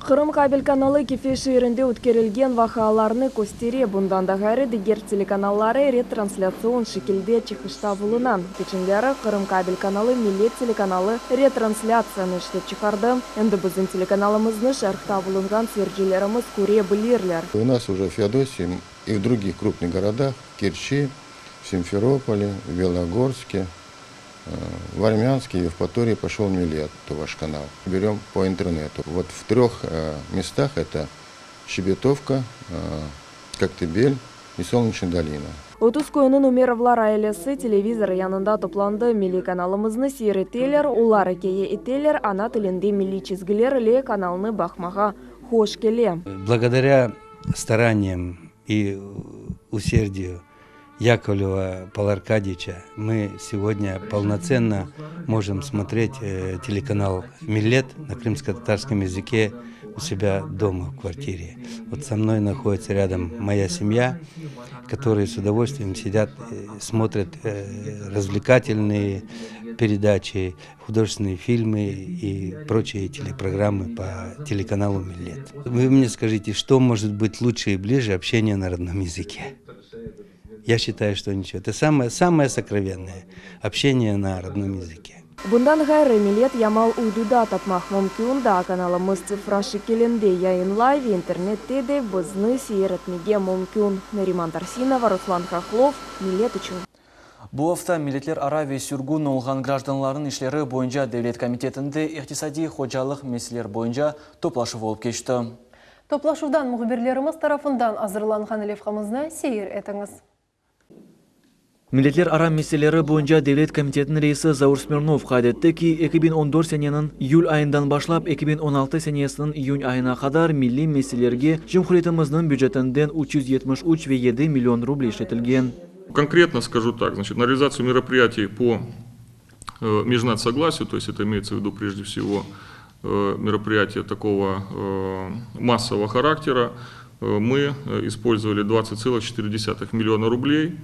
Qırım kabel kanalı Kefe şeerinde ötkerilgen vaqialarnı köstere. Bundan da ğayrı diger telekanalları retranslâtsion şekilde çıqışta buluna. Keçenleri Qırım kabel kanalı Millet telekanalı retranslâtsiyanı işlep çıqardı. Endi bizim telekanalımıznı şarqta bulunğan seyircilerimiz köre bilirler. У нас уже в Феодосии и в других крупных городах, в Керчи, в Симферополе, в Белогорске, в Армянске и в Евпатории пошел Милет, ваш канал. Берем по интернету. Вот в трех местах это Щебетовка, Коктебель и Солнечная долина. 30 köyüniñ Umerovlar ailesi televizor yanında toplandı. Milliy kanalımıznı seyir eteler, olar ikâye eteler, ana tilinde milliy çizgiler ile kanalnı baqmağa hoş kele. Благодаря стараниям и усердию Яковлева Павла Аркадьевича мы сегодня полноценно можем смотреть телеканал «Миллет» на крымско-татарском языке у себя дома в квартире. Вот со мной находится рядом моя семья, которые с удовольствием сидят, смотрят развлекательные передачи, художественные фильмы и прочие телепрограммы по телеканалу «Миллет». Вы мне скажите, что может быть лучше и ближе общения на родном языке? Я считаю, что ничего. Это самое, самое сокровенное общение на родном языке. Bundan ğayrı Millet yamal uyduda tapmaq mümkün daa kanalımız tsifra şekilinde yayınlay ve internette de bizni seyir etmege mümkün. Nariman Tarsinova, Ruslan Hohlov, Millet içün. Bu afta milletlerara ve sürgün olğan grajdanlarnıñ işleri boyunca Devlet komitetinde iqtisadiy hocalıq meseleler boyunca toplaşuv olıp keçti. Toplaşuvdan mühbirlerimiz tarafından azırlanğan levhamıznı seyir etiñiz. Milletlerara meseleleri boyunca Devlet komitetiniñ reisi Zaur Smirnov qayd etti ki, 2014 seneniñ iyül ayından başlap 2016 senesiniñ iyün ayına qadar milliy meselelerge cumhuriyetimizniñ bücetinden 373,7 million ruble işletilgen. Конкретно скажу так, значит, на реализацию мероприятий по межнацсогласию, то есть это имеется в виду прежде всего мероприятия такого массового характера, мы использовали 20,4 миллиона рублей.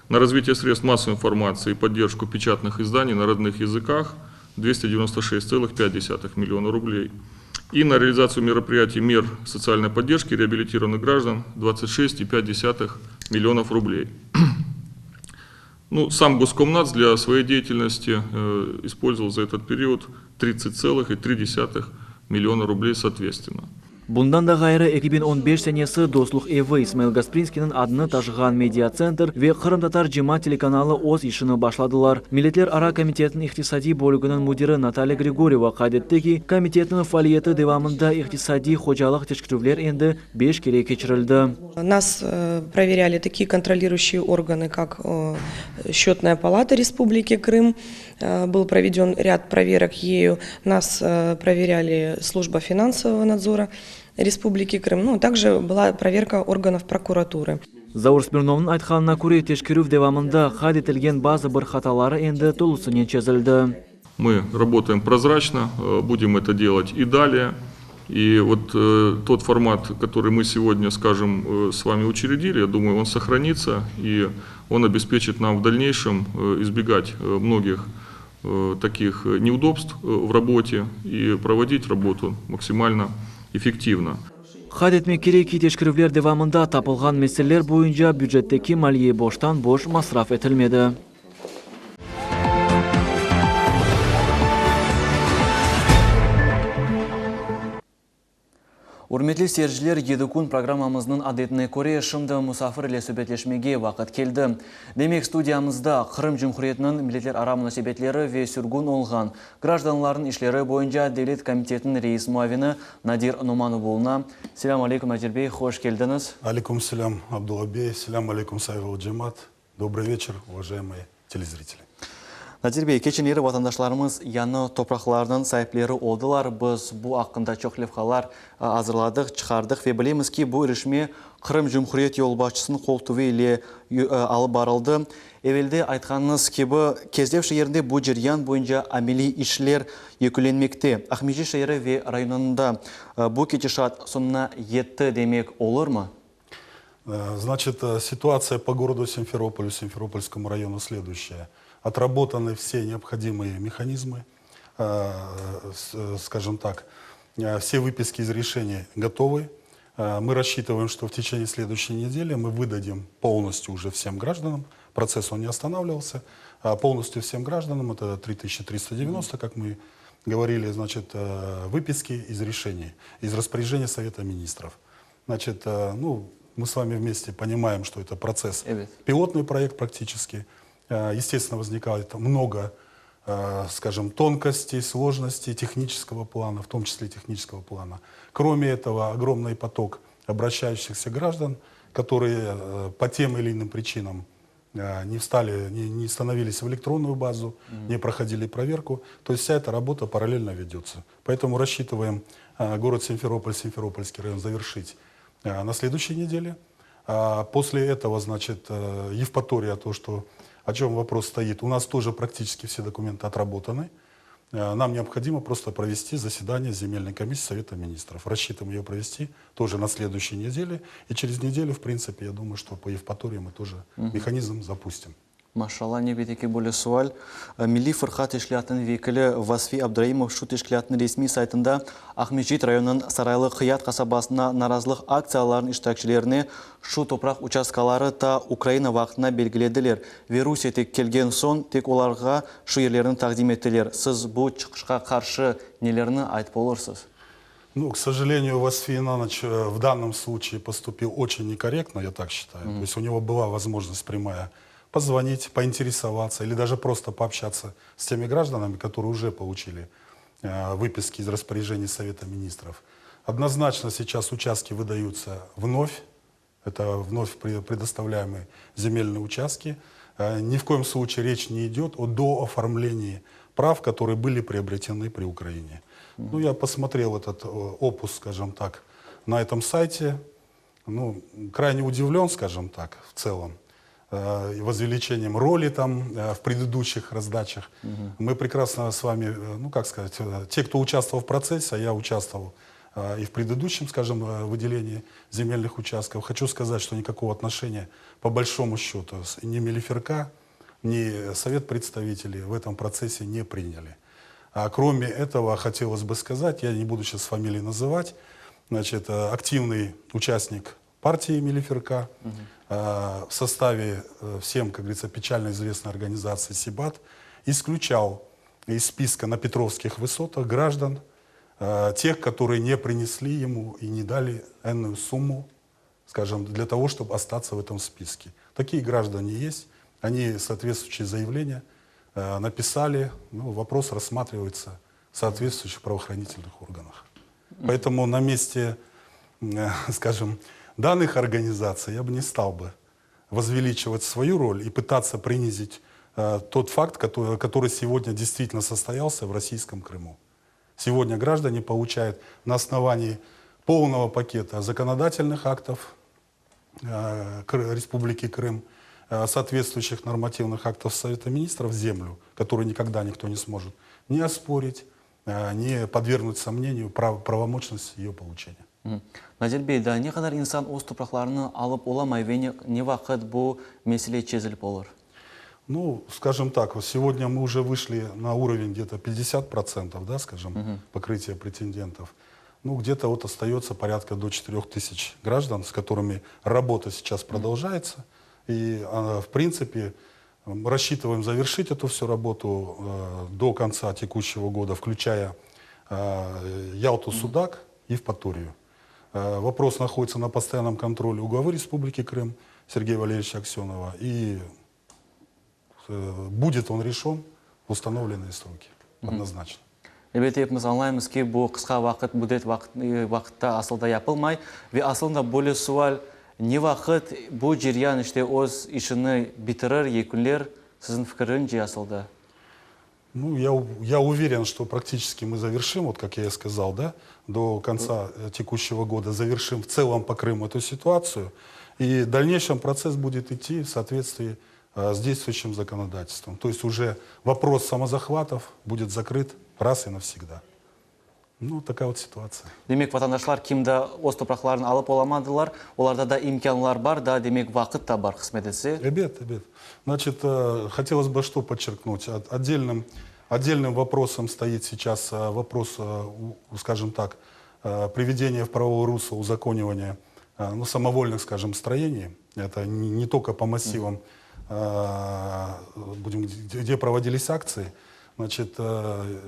На развитие средств массовой информации и поддержку печатных изданий на родных языках 296,5 миллиона рублей. И на реализацию мероприятий мер социальной поддержки реабилитированных граждан 26,5 миллионов рублей. Ну, сам Госкомнац для своей деятельности использовал за этот период 30,3 миллиона рублей соответственно. Bundan da ğayrı, 2015 senesi Dostluq evi, İsmail Gasprinskiyniñ adını taşığan mediatsentr ve qırımtatar cemaat telekanalı öz işini başladılar. Milletlerara komitetniñ iqtisadiy bölüginiñ müdiri Natalya Grigoryeva qayd etti ki, komitetniñ faaliyeti devamında iqtisadiy hocalıq teşkerüvler endi beş kere keçirildi. Nas proverâli takiye kontroliruyuşçiye organı, kak Счетная palata Respubliki Krım, Был проведен ряд проверок ею. Нас проверяли служба финансового надзора Республики Крым. Ну, также была проверка органов прокуратуры. Zaur Smirnovnıñ aytqanına köre, teşkerüv devamında qayd etilgen bazı bir hataları endi tolusınen çezildi. Мы работаем прозрачно, будем это делать и далее. И вот тот формат, который мы сегодня, скажем, с вами учредили, я думаю, он сохранится и он обеспечит нам в дальнейшем избегать многих таких неудобств в работе и проводить работу максимально эффективно. Qayd etmek kerek ki, teşkerüvler devamında tapılğan meseleler boyunca bücetteki maliye boştan-boş masraf etilmedi. Ürmetli seyirciler, Yedi kün programmamıznıñ adetine köre, şimdi musafir ile subetleşmege vaqıt keldi. Demek, studiyamızda Qırım Cumhuriyetiniñ milletlerara munasebetleri ve sürgün olğan grajdanlarnıñ işleri boyunca Devlet komitetiniñ reis muavini Nadir Numanov buluna. Selâm aleyküm, Nadir bey, hoş keldiñiz. Aleyküm selâm, Abdulla bey, selâm aleyküm, sayğılı cemaat. Dobrıy veçer, uvajayemıye telezriteli. Nadir bey, keçenleri vatandaşlarımız yañı topraqlarnıñ saipleri oldılar. Biz bu aqqında çoq levhalar azırladıq, çıqardıq ve bilemiz ki, bu irişme Qırım Cumhuriyet yolbaşçısınıñ qol tuvı ile alıp barıldı. Evelde aytqanıñız kibi, Kezlev şeerinde bu ceryan boyunca ameliy işler yekünlenmekte. Aqmescit şeeri ve rayonında bu ketişat soñuna yetti demek olurmı? Значит, ситуация по городу Симферополю, Симферопольскому району следующая. Отработаны все необходимые механизмы, скажем так, все выписки из решений готовы. Мы рассчитываем, что в течение следующей недели мы выдадим полностью уже всем гражданам, процесс он не останавливался, полностью всем гражданам, это 3390, как мы говорили, значит, выписки из решений, из распоряжения Совета Министров. Значит, ну, мы с вами вместе понимаем, что это процесс, пилотный проект практически. Естественно, возникает много, скажем, тонкостей, сложностей технического плана, в том числе технического плана. Кроме этого, огромный поток обращающихся граждан, которые по тем или иным причинам не встали, не, не становились в электронную базу, не проходили проверку. То есть вся эта работа параллельно ведется. Поэтому рассчитываем город Симферополь, Симферопольский район завершить на следующей неделе. После этого, значит, Евпатория, то, что, о чем вопрос стоит, у нас тоже практически все документы отработаны. Нам необходимо просто провести заседание земельной комиссии Совета Министров. Рассчитываем ее провести тоже на следующей неделе. И через неделю, в принципе, я думаю, что по Евпатории мы тоже механизм запустим. Maşalla, nevbetteki böyle sual. Milliy fırqa teşkilâtınıñ vekili Vasfi Abdraimov şu teşkilâtnıñ resmiy saytında Aqmescit rayonınıñ Saraylı Qıyat qasabasında narazılıq aktsiyalarınıñ iştirakçilerine şu topraq uçastkaları ta Ukraina vaqtına belgilediler ve Rusiye tek kelgen soñ tek olarğa şu yerlerni taqdim ettiler. Siz bu çıqışqa qarşı nelerni aytıp olursız? Ну, к сожалению, Васфи Инаныч в данном случае поступил очень некорректно, я так считаю. То есть у него была возможность прямая позвонить, поинтересоваться или даже просто пообщаться с теми гражданами, которые уже получили выписки из распоряжений Совета Министров. Однозначно сейчас участки выдаются вновь, это вновь предоставляемые земельные участки. Ни в коем случае речь не идет о дооформлении прав, которые были приобретены при Украине. Ну, я посмотрел этот опус, скажем так, на этом сайте. Ну, крайне удивлен, скажем так, в целом возвеличением роли там в предыдущих раздачах. Мы прекрасно с вами, ну как сказать, те, кто участвовал в процессе, а я участвовал и в предыдущем, скажем, выделении земельных участков, хочу сказать, что никакого отношения по большому счету ни Мелиферка, ни Совет представителей в этом процессе не приняли. А кроме этого, хотелось бы сказать, я не буду сейчас фамилии называть, значит, активный участник партии Мелиферка, в составе всем, как говорится, печально известной организации «Сибат», исключал из списка на Петровских высотах граждан. Тех, которые не принесли ему и не дали энную сумму, скажем, для того, чтобы остаться в этом списке. Такие граждане есть, они соответствующие заявления написали, ну, вопрос рассматривается в соответствующих правоохранительных органах. Поэтому на месте, скажем, данных организаций я бы не стал бы возвеличивать свою роль и пытаться принизить э, тот факт, который, который сегодня действительно состоялся в российском Крыму. Сегодня граждане получают на основании полного пакета законодательных актов э, Республики Крым, э, соответствующих нормативных актов Совета Министров землю, которую никогда никто не сможет ни оспорить, э, ни подвергнуть сомнению прав, правомочность ее получения. Nadir bey, daa ne qadar insan öz topraqlarını alıp olamay ve ne vaqıt bu mesele çezilip olur? Ну, скажем так, вот сегодня мы уже вышли на уровень где-то 50%, да, скажем, угу. покрытия претендентов. Ну, где-то вот остается порядка до 4000 граждан, с которыми работа сейчас продолжается. И, а, в принципе, рассчитываем завершить эту всю работу э, до конца текущего года, включая э, Ялту, Судак, Евпаторию. Э, вопрос находится на постоянном контроле у главы Республики Крым Сергея Валерьевича Аксенова. И э, будет он решен в установленные сроки, однозначно. Elbet, epimiz añlaymız ki, bu qısqa vaqıt, müddet vaqıtta asıl da yapılmay. Ve aslında böyle sual, ne vaqıt bu ceryan işte öz işini bitirir, yekünler, siziñ fikiriñce asıl da? Ну, я, я уверен, что практически мы завершим, вот как я и сказал, да, до конца э, текущего года завершим в целом по Крыму эту ситуацию. И в дальнейшем процесс будет идти в соответствии э, с действующим законодательством. То есть уже вопрос самозахватов будет закрыт раз и навсегда. Ну, такая вот ситуация. Demek, vatandaşlar kim daa öz topraqlarını alıp olamadılar, olarda da imkânlar bar, da demek vaqıt da bar qısmet etse. Ebet, ebet. Значит, э, хотелось бы что подчеркнуть. Отдельным, отдельным вопросом стоит сейчас э, вопрос, э, скажем так, приведения в правовое русло, узаконивания ну, самовольных, скажем, строений. Это не, не только по массивам, будем, где проводились акции. Значит,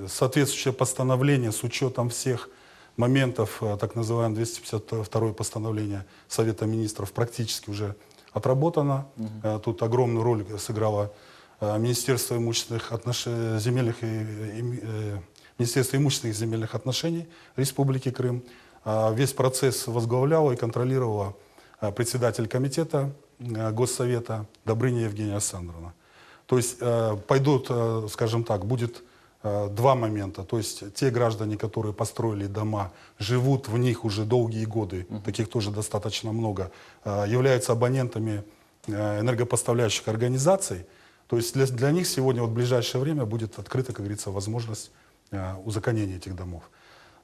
соответствующее постановление с учетом всех моментов, так называемое 252 постановление Совета Министров, практически уже отработано. Угу. Тут огромную роль сыграло Министерство имущественных отношений, земельных и, и, Министерство имущественных и земельных отношений Республики Крым. Весь процесс возглавляла и контролировала председатель комитета Госсовета Добрыня Евгения Александровна. То есть пойдут, скажем так, будет два момента. То есть те граждане, которые построили дома, живут в них уже долгие годы, таких тоже достаточно много, являются абонентами энергопоставляющих организаций. То есть для, для них сегодня вот в ближайшее время будет открыта, как говорится, возможность узаконения этих домов.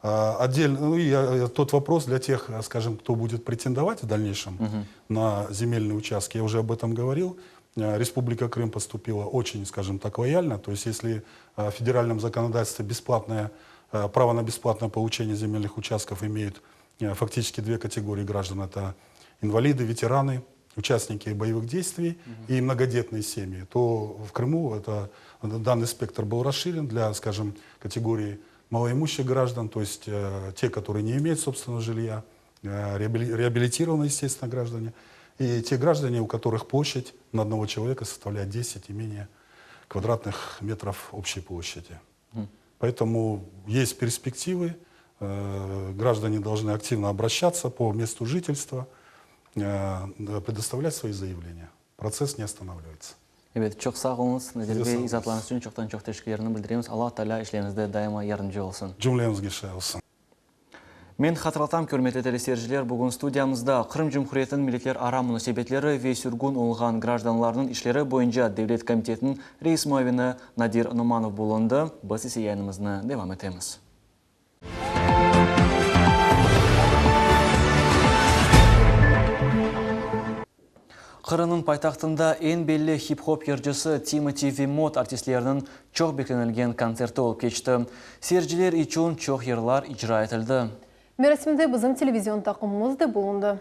Отдельно, ну и тот вопрос для тех, скажем, кто будет претендовать в дальнейшем угу. на земельные участки, я уже об этом говорил. Республика Крым поступила очень, скажем так, лояльно. То есть если в федеральном законодательстве бесплатное, право на бесплатное получение земельных участков имеют фактически две категории граждан. Это инвалиды, ветераны, участники боевых действий угу. и многодетные семьи, то в Крыму это, данный спектр был расширен для, скажем, категории малоимущих граждан, то есть э, те, которые не имеют собственного жилья, э, реабилитированные, естественно, граждане, и те граждане, у которых площадь на одного человека составляет 10 и менее квадратных метров общей площади. Мм. Поэтому есть перспективы, э, граждане должны активно обращаться по месту жительства, э, предоставлять свои заявления. Процесс не останавливается. Ebet, çoq sağ oluñız, Nadir bey, izaatlarıñız içün çoqtan çoq teşekkürlerimni bildiremiz. Alla Taalâ işleriñizde daima yardımcı olsun. Cümlemizge şay olsun. Men hatırlatam, ürmetli teleseyirciler, bugün studiyamızda Qırım Cumhuriyetiniñ milletlerara munasebetleri ve sürgün olğan grajdanlarnıñ işleri boyunca Devlet komitetiniñ reis muavini Nadir Numanov bulundı. Biz ise yayınımıznı devam etemiz. Qırımnıñ paytahtında eñ belli hip-hop yırcısı Timati ve Mod artistleriniñ çoq beklenilgen kontserti olıp keçti. Seyirciler içün çoq yırlar icra etildi. Merasimde bizim televizion taqımımız da bulundı.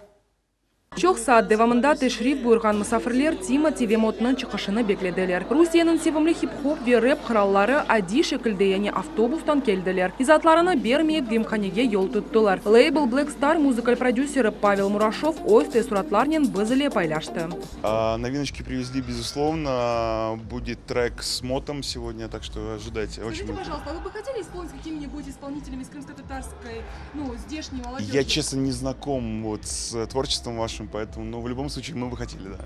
Çoq saat devamında teşrif buyurğan musafirler Timati ve Motnıñ çıqışını beklediler. Rusiyeniñ sevimli hip-hop ve rep qıralları adiy şekilde, yani avtobustan keldiler. İzaatlarını bermeyip, gimhanege yol tuttılar. Label Black Star muzıkal prodüseri Pavel Muraşov öz teessuratlarnen biz ile paylaştı. Novinочки привезли, безусловно. Будет трек с Мотом сегодня, так что ожидайте. Очень Скажите, пожалуйста, а вы бы хотели исполнить с какими-нибудь исполнителями из крымско-татарской, ну, здешней молодежи? Я, честно, не знаком вот с творчеством вашим, поэтому, ну, в любом случае, мы бы хотели, да.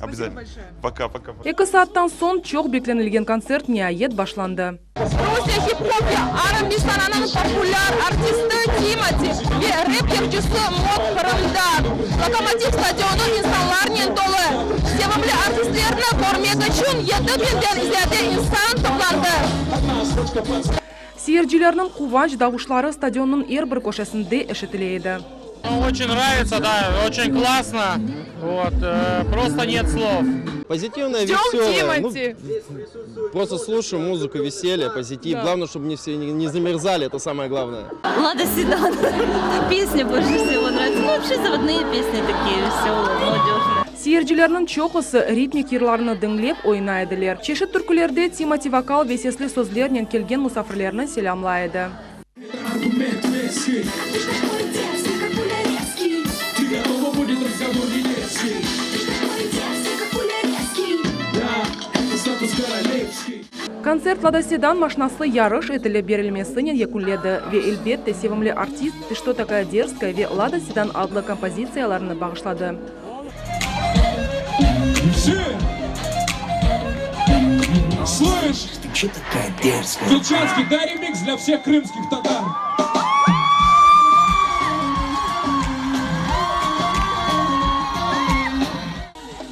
Обязательно. большое. Пока, пока. Eki saattan soñ çoq beklenilgen kontsert niayet başlandı. Rusiye hip-hop ve R&B sananıñ populâr artisti Timati ve rep yırcısı Mot Qırımda. Lokomotiv stadionı insanlarnen tolu. Sevimli artistlerni körmek içün yedi biñden ziyade insan toplandı. Seyircilerniñ quvanç davuşları stadionnıñ er bir köşesinde eşitile edi. Oçen nravitsa, da, oçen klassno, vot, prosto net slov. Pozitivnoye, Ждем veselое. Ну, Тимати. просто слушаю музыку, веселье, позитив. Да. Главное, чтобы не все не не замерзали, это самое главное. Лада Седан. Песня больше всего нравится. Ну, вообще заводные песни такие веселые, молодежные. Seyircilerniñ çoqusı ritmik yırlarnı diñlep oynay ediler. Çeşit türkülerde Timati vokal ve sesli sözlernen kelgen musafirlerni selâmlay edi. Kontsert Lada Sedan maşnası yarış etilip berilmesinen yekünledi ve, elbette, sevimli artist Tı çto takaya derzkaya ve Lada Sedan adlı kompozitsiyalarını bağışladı.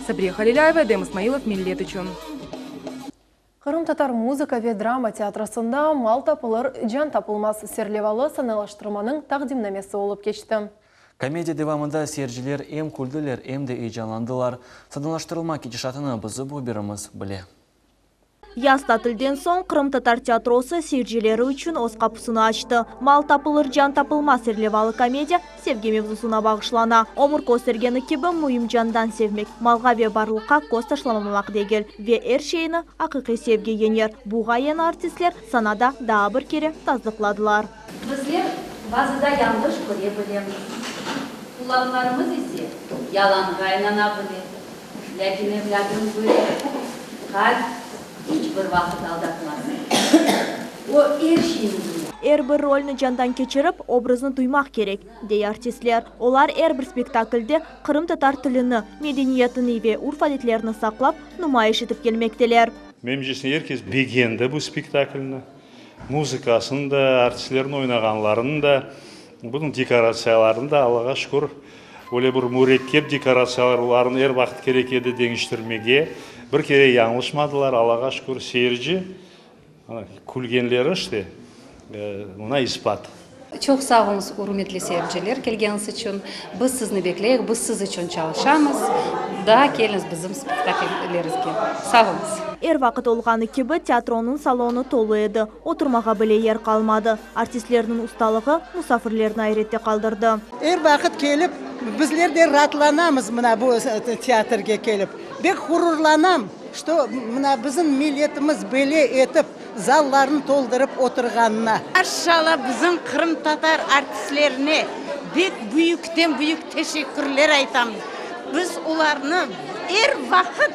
Sabriye Halilâyeva, Edem İsmailov, Millet içün. Qırımtatar muzıka ve drama teatrosında Mal tapılır, can tapılmaz serlevalı sanalaştırmanıñ taqdimnamesi olıp keçti. Komediya devamında seyirciler em küldiler, em de eyecanlandılar. Sanalaştırılma ketişatını bizim mühbirimiz bile. Yaz tatilden soñ qırımtatar teatrosı seyircileri içün öz qapusını açtı. Mal tapılır, can tapılmaz serlevalı komediya sevgi mevzusına bağışlana. Ömür köstergeni kibi, müim candan sevmek, malğa ve barlıqqa köz taşlamamaq degil. Ve er şeyni aqiqiy sevgi yeñer. Bu ğayeni artistler sanada daa bir kere tasdıqladılar. Bizler bazıda yañlış köre bilemiz, qulaqlarımız ise yalanğa inana bile. Lâkin, evlâdım, bil, qalp iç bir vaqıt aldatmaz. O, er şeyni duya. Er bir rolni candan keçirip, obraznı duymaq kerek, dey artistler. Olar er bir spektaklde qırımtatar tilini, medeniyetini ve urf-adetlerini saqlap, numayış etip kelmekteler. Menimcesine, er kes begendi bu spektaklni. Muzıkasını da, artistlerniñ oynağanlarını da, bunıñ dekoratsiyalarını da, Allağa şükür, öyle bir mürekkep dekoratsiyalar, olarnı er vaqıt kerek edi deñiştirmege. Bir kere yañlışmadılar, Allağa şükür, seyirci, külgenleri işte, mına isbat. Çoq sağ oluñız, ürmetli seyirciler, kelgeniñiz içün. Biz sizni bekleyik, biz siz içün çalışamız. Daa keliñiz bizim spektaklllerimizge. Sağ oluñız. Er vaqıt olğanı kibi, teatronıñ salonı tolu edi, oturmağa bile yer qalmadı. Artistlerniñ ustalığı musafirlerni ayrette qaldırdı. Er vaqıt kelip, bizler de raatlanamız mına bu teatrge kelip. Bek ğururlanam, çto mına bizim milletimiz böyle etip Zallarnı toldurıp oturğanına. Maşşala bizim qırımtatar artistlerine bek büyükten büyük teşekkürler aytamız. Biz olarnı er vaqıt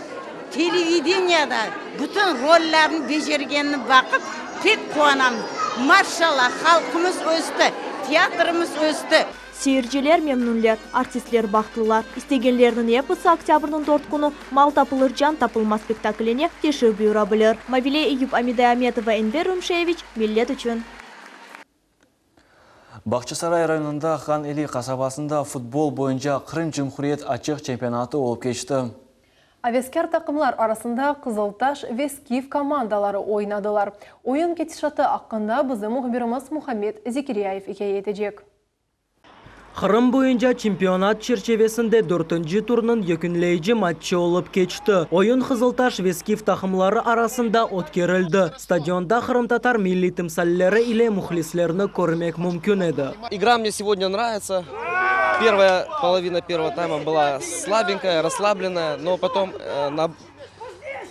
televideniyada bütün rollerini becergenini baqıp pek quvanamız. Maşşala halqımız östi, teatrımız östi. Seyirciler memnünler, artistler bahtlılar. İstegenlerniñ episi oktâbrniñ dört künü Mal tapılır, can tapılmaz spektakline teşrif buyura bilir. Mavile Eyüp, Amide Ametova, Enver Rümşeyeviç, Millet içün. Bağçasaray rayonında Han Eli qasabasında futbol boyunca Qırım Cumhuriyet açıq çempionatı olıp keçti. Aveskâr taqımlar arasında Qızıltaş ve Skif komandaları oynadılar. Oyun ketişatı aqqında bizim mühbirimiz Muhammed Zekiryayev ikâye etecek. Qırım boyunca çempionat çerçevesinde dörtünci turnıñ yekünleyici matçı olıp keçti. Oyun Qızıltaş ve Skif taqımları arasında ötkerildi. Stadionda qırımtatar milliy timsalleri ile mühlislerni körmek mümkün edi. Igra mne segodnâ nravitsa. Первая половина первого тайма была слабенькая, расслабленная, но потом э,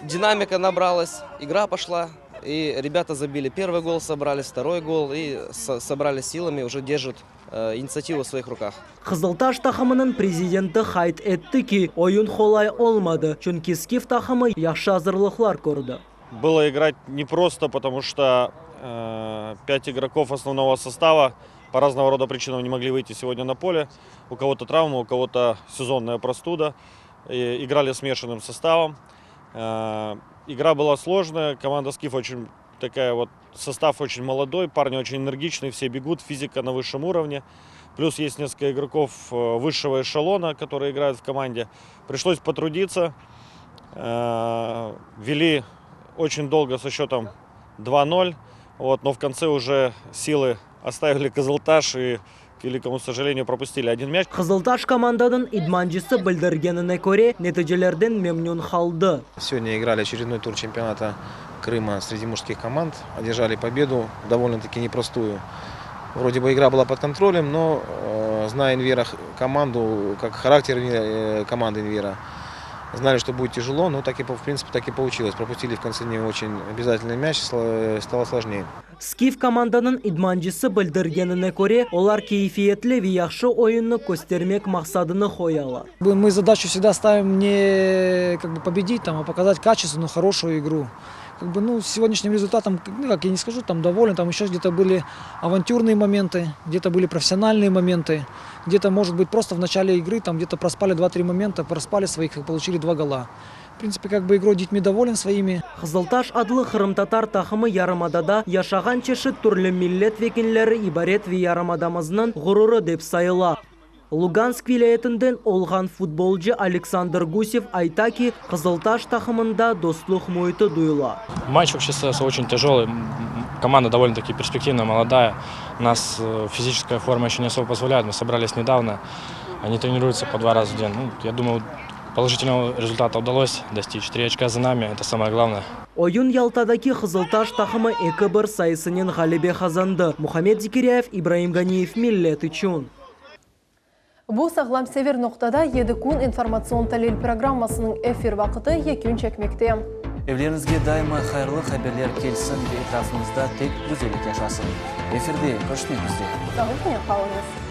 динамика набралась, игра пошла, и ребята забили первый гол, собрали второй гол и собрали силами, уже держат э, инициативу в своих руках. Qızıltaş taqımınıñ prezidenti qayd etti ki, oyun qolay olmadı, çünki Skif taqımı yahşı azırlıqlar kördi. Было играть непросто, потому что э, пять игроков основного состава по разного рода причинам не могли выйти сегодня на поле. У кого-то травма, у кого-то сезонная простуда. И играли смешанным составом. Э, игра была сложная, команда «Скиф» очень такая вот, состав очень молодой, парни очень энергичные, все бегут, физика на высшем уровне. Плюс есть несколько игроков э, высшего эшелона, которые играют в команде. Пришлось потрудиться. Э, вели очень долго со счетом 2-0, вот, но в конце уже силы оставили Кызылташ и, к великому сожалению, пропустили один мяч. Qızıltaş komandanıñ idmancısı bildirgenine köre, neticelerden memnün qaldı. Сегодня играли очередной тур чемпионата Крыма среди мужских команд. Одержали победу, довольно-таки непростую. Вроде бы игра была под контролем, но э, зная Инвера команду, как характер э, команды Инвера, знали, что будет тяжело, но так и, в принципе, так и получилось. Пропустили в конце не очень обязательный мяч, стало сложнее. Скиф komandanıñ idmancısı bildirgenine köre, olar keyfiyetli ve yahşı oyunnı köstermek maqsadını qoyalar. Мы задачу всегда ставим не как бы победить, там, а показать качественную, хорошую игру. Как бы, ну, сегодняшним результатом, ну, как я не скажу, там доволен, там еще где-то были авантюрные моменты, где-то были профессиональные моменты, где-то, может быть, просто в начале игры, там где-то проспали 2-3 момента, проспали своих и получили два гола. В принципе, как бы игрой детьми доволен своими. Qızıltaş adlı qırımtatar taqımı yarımadada yaşağan çeşit türlü millet vekilleri ibaret ve yarımadamıznıñ ğururı dep sayıla. Lugansk vilâyetinden olğan futbolcı Aleksandr Gusev ayta ki, Qızıltaş taqımında dostluq müiti duyula. Матч вообще создался очень тяжелый. Команда довольно-таки перспективная, молодая. У нас э, физическая форма еще не особо позволяет. Мы собрались недавно. Они тренируются по два раза в день. Ну, я думаю, положительного результата удалось достичь. Три очка за нами, это самое главное. Oyun Yaltadaki Qızıltaş taqımı 2-1 sayısınen ğalebe qazandı. Muhammed Zikiryayev, İbraim Ganiyev, Millet içün. Bu Sağlam Sever noqtada 7 kün informatsion talil programmasınıñ efir vaqtı yekün çekmekte. Evleriñizge daima hayırlı haberler kelsin ve etrafıñızda tek güzellik yaşasın. Efirde körüşmek üzere. Sağlıqnen qalıñız.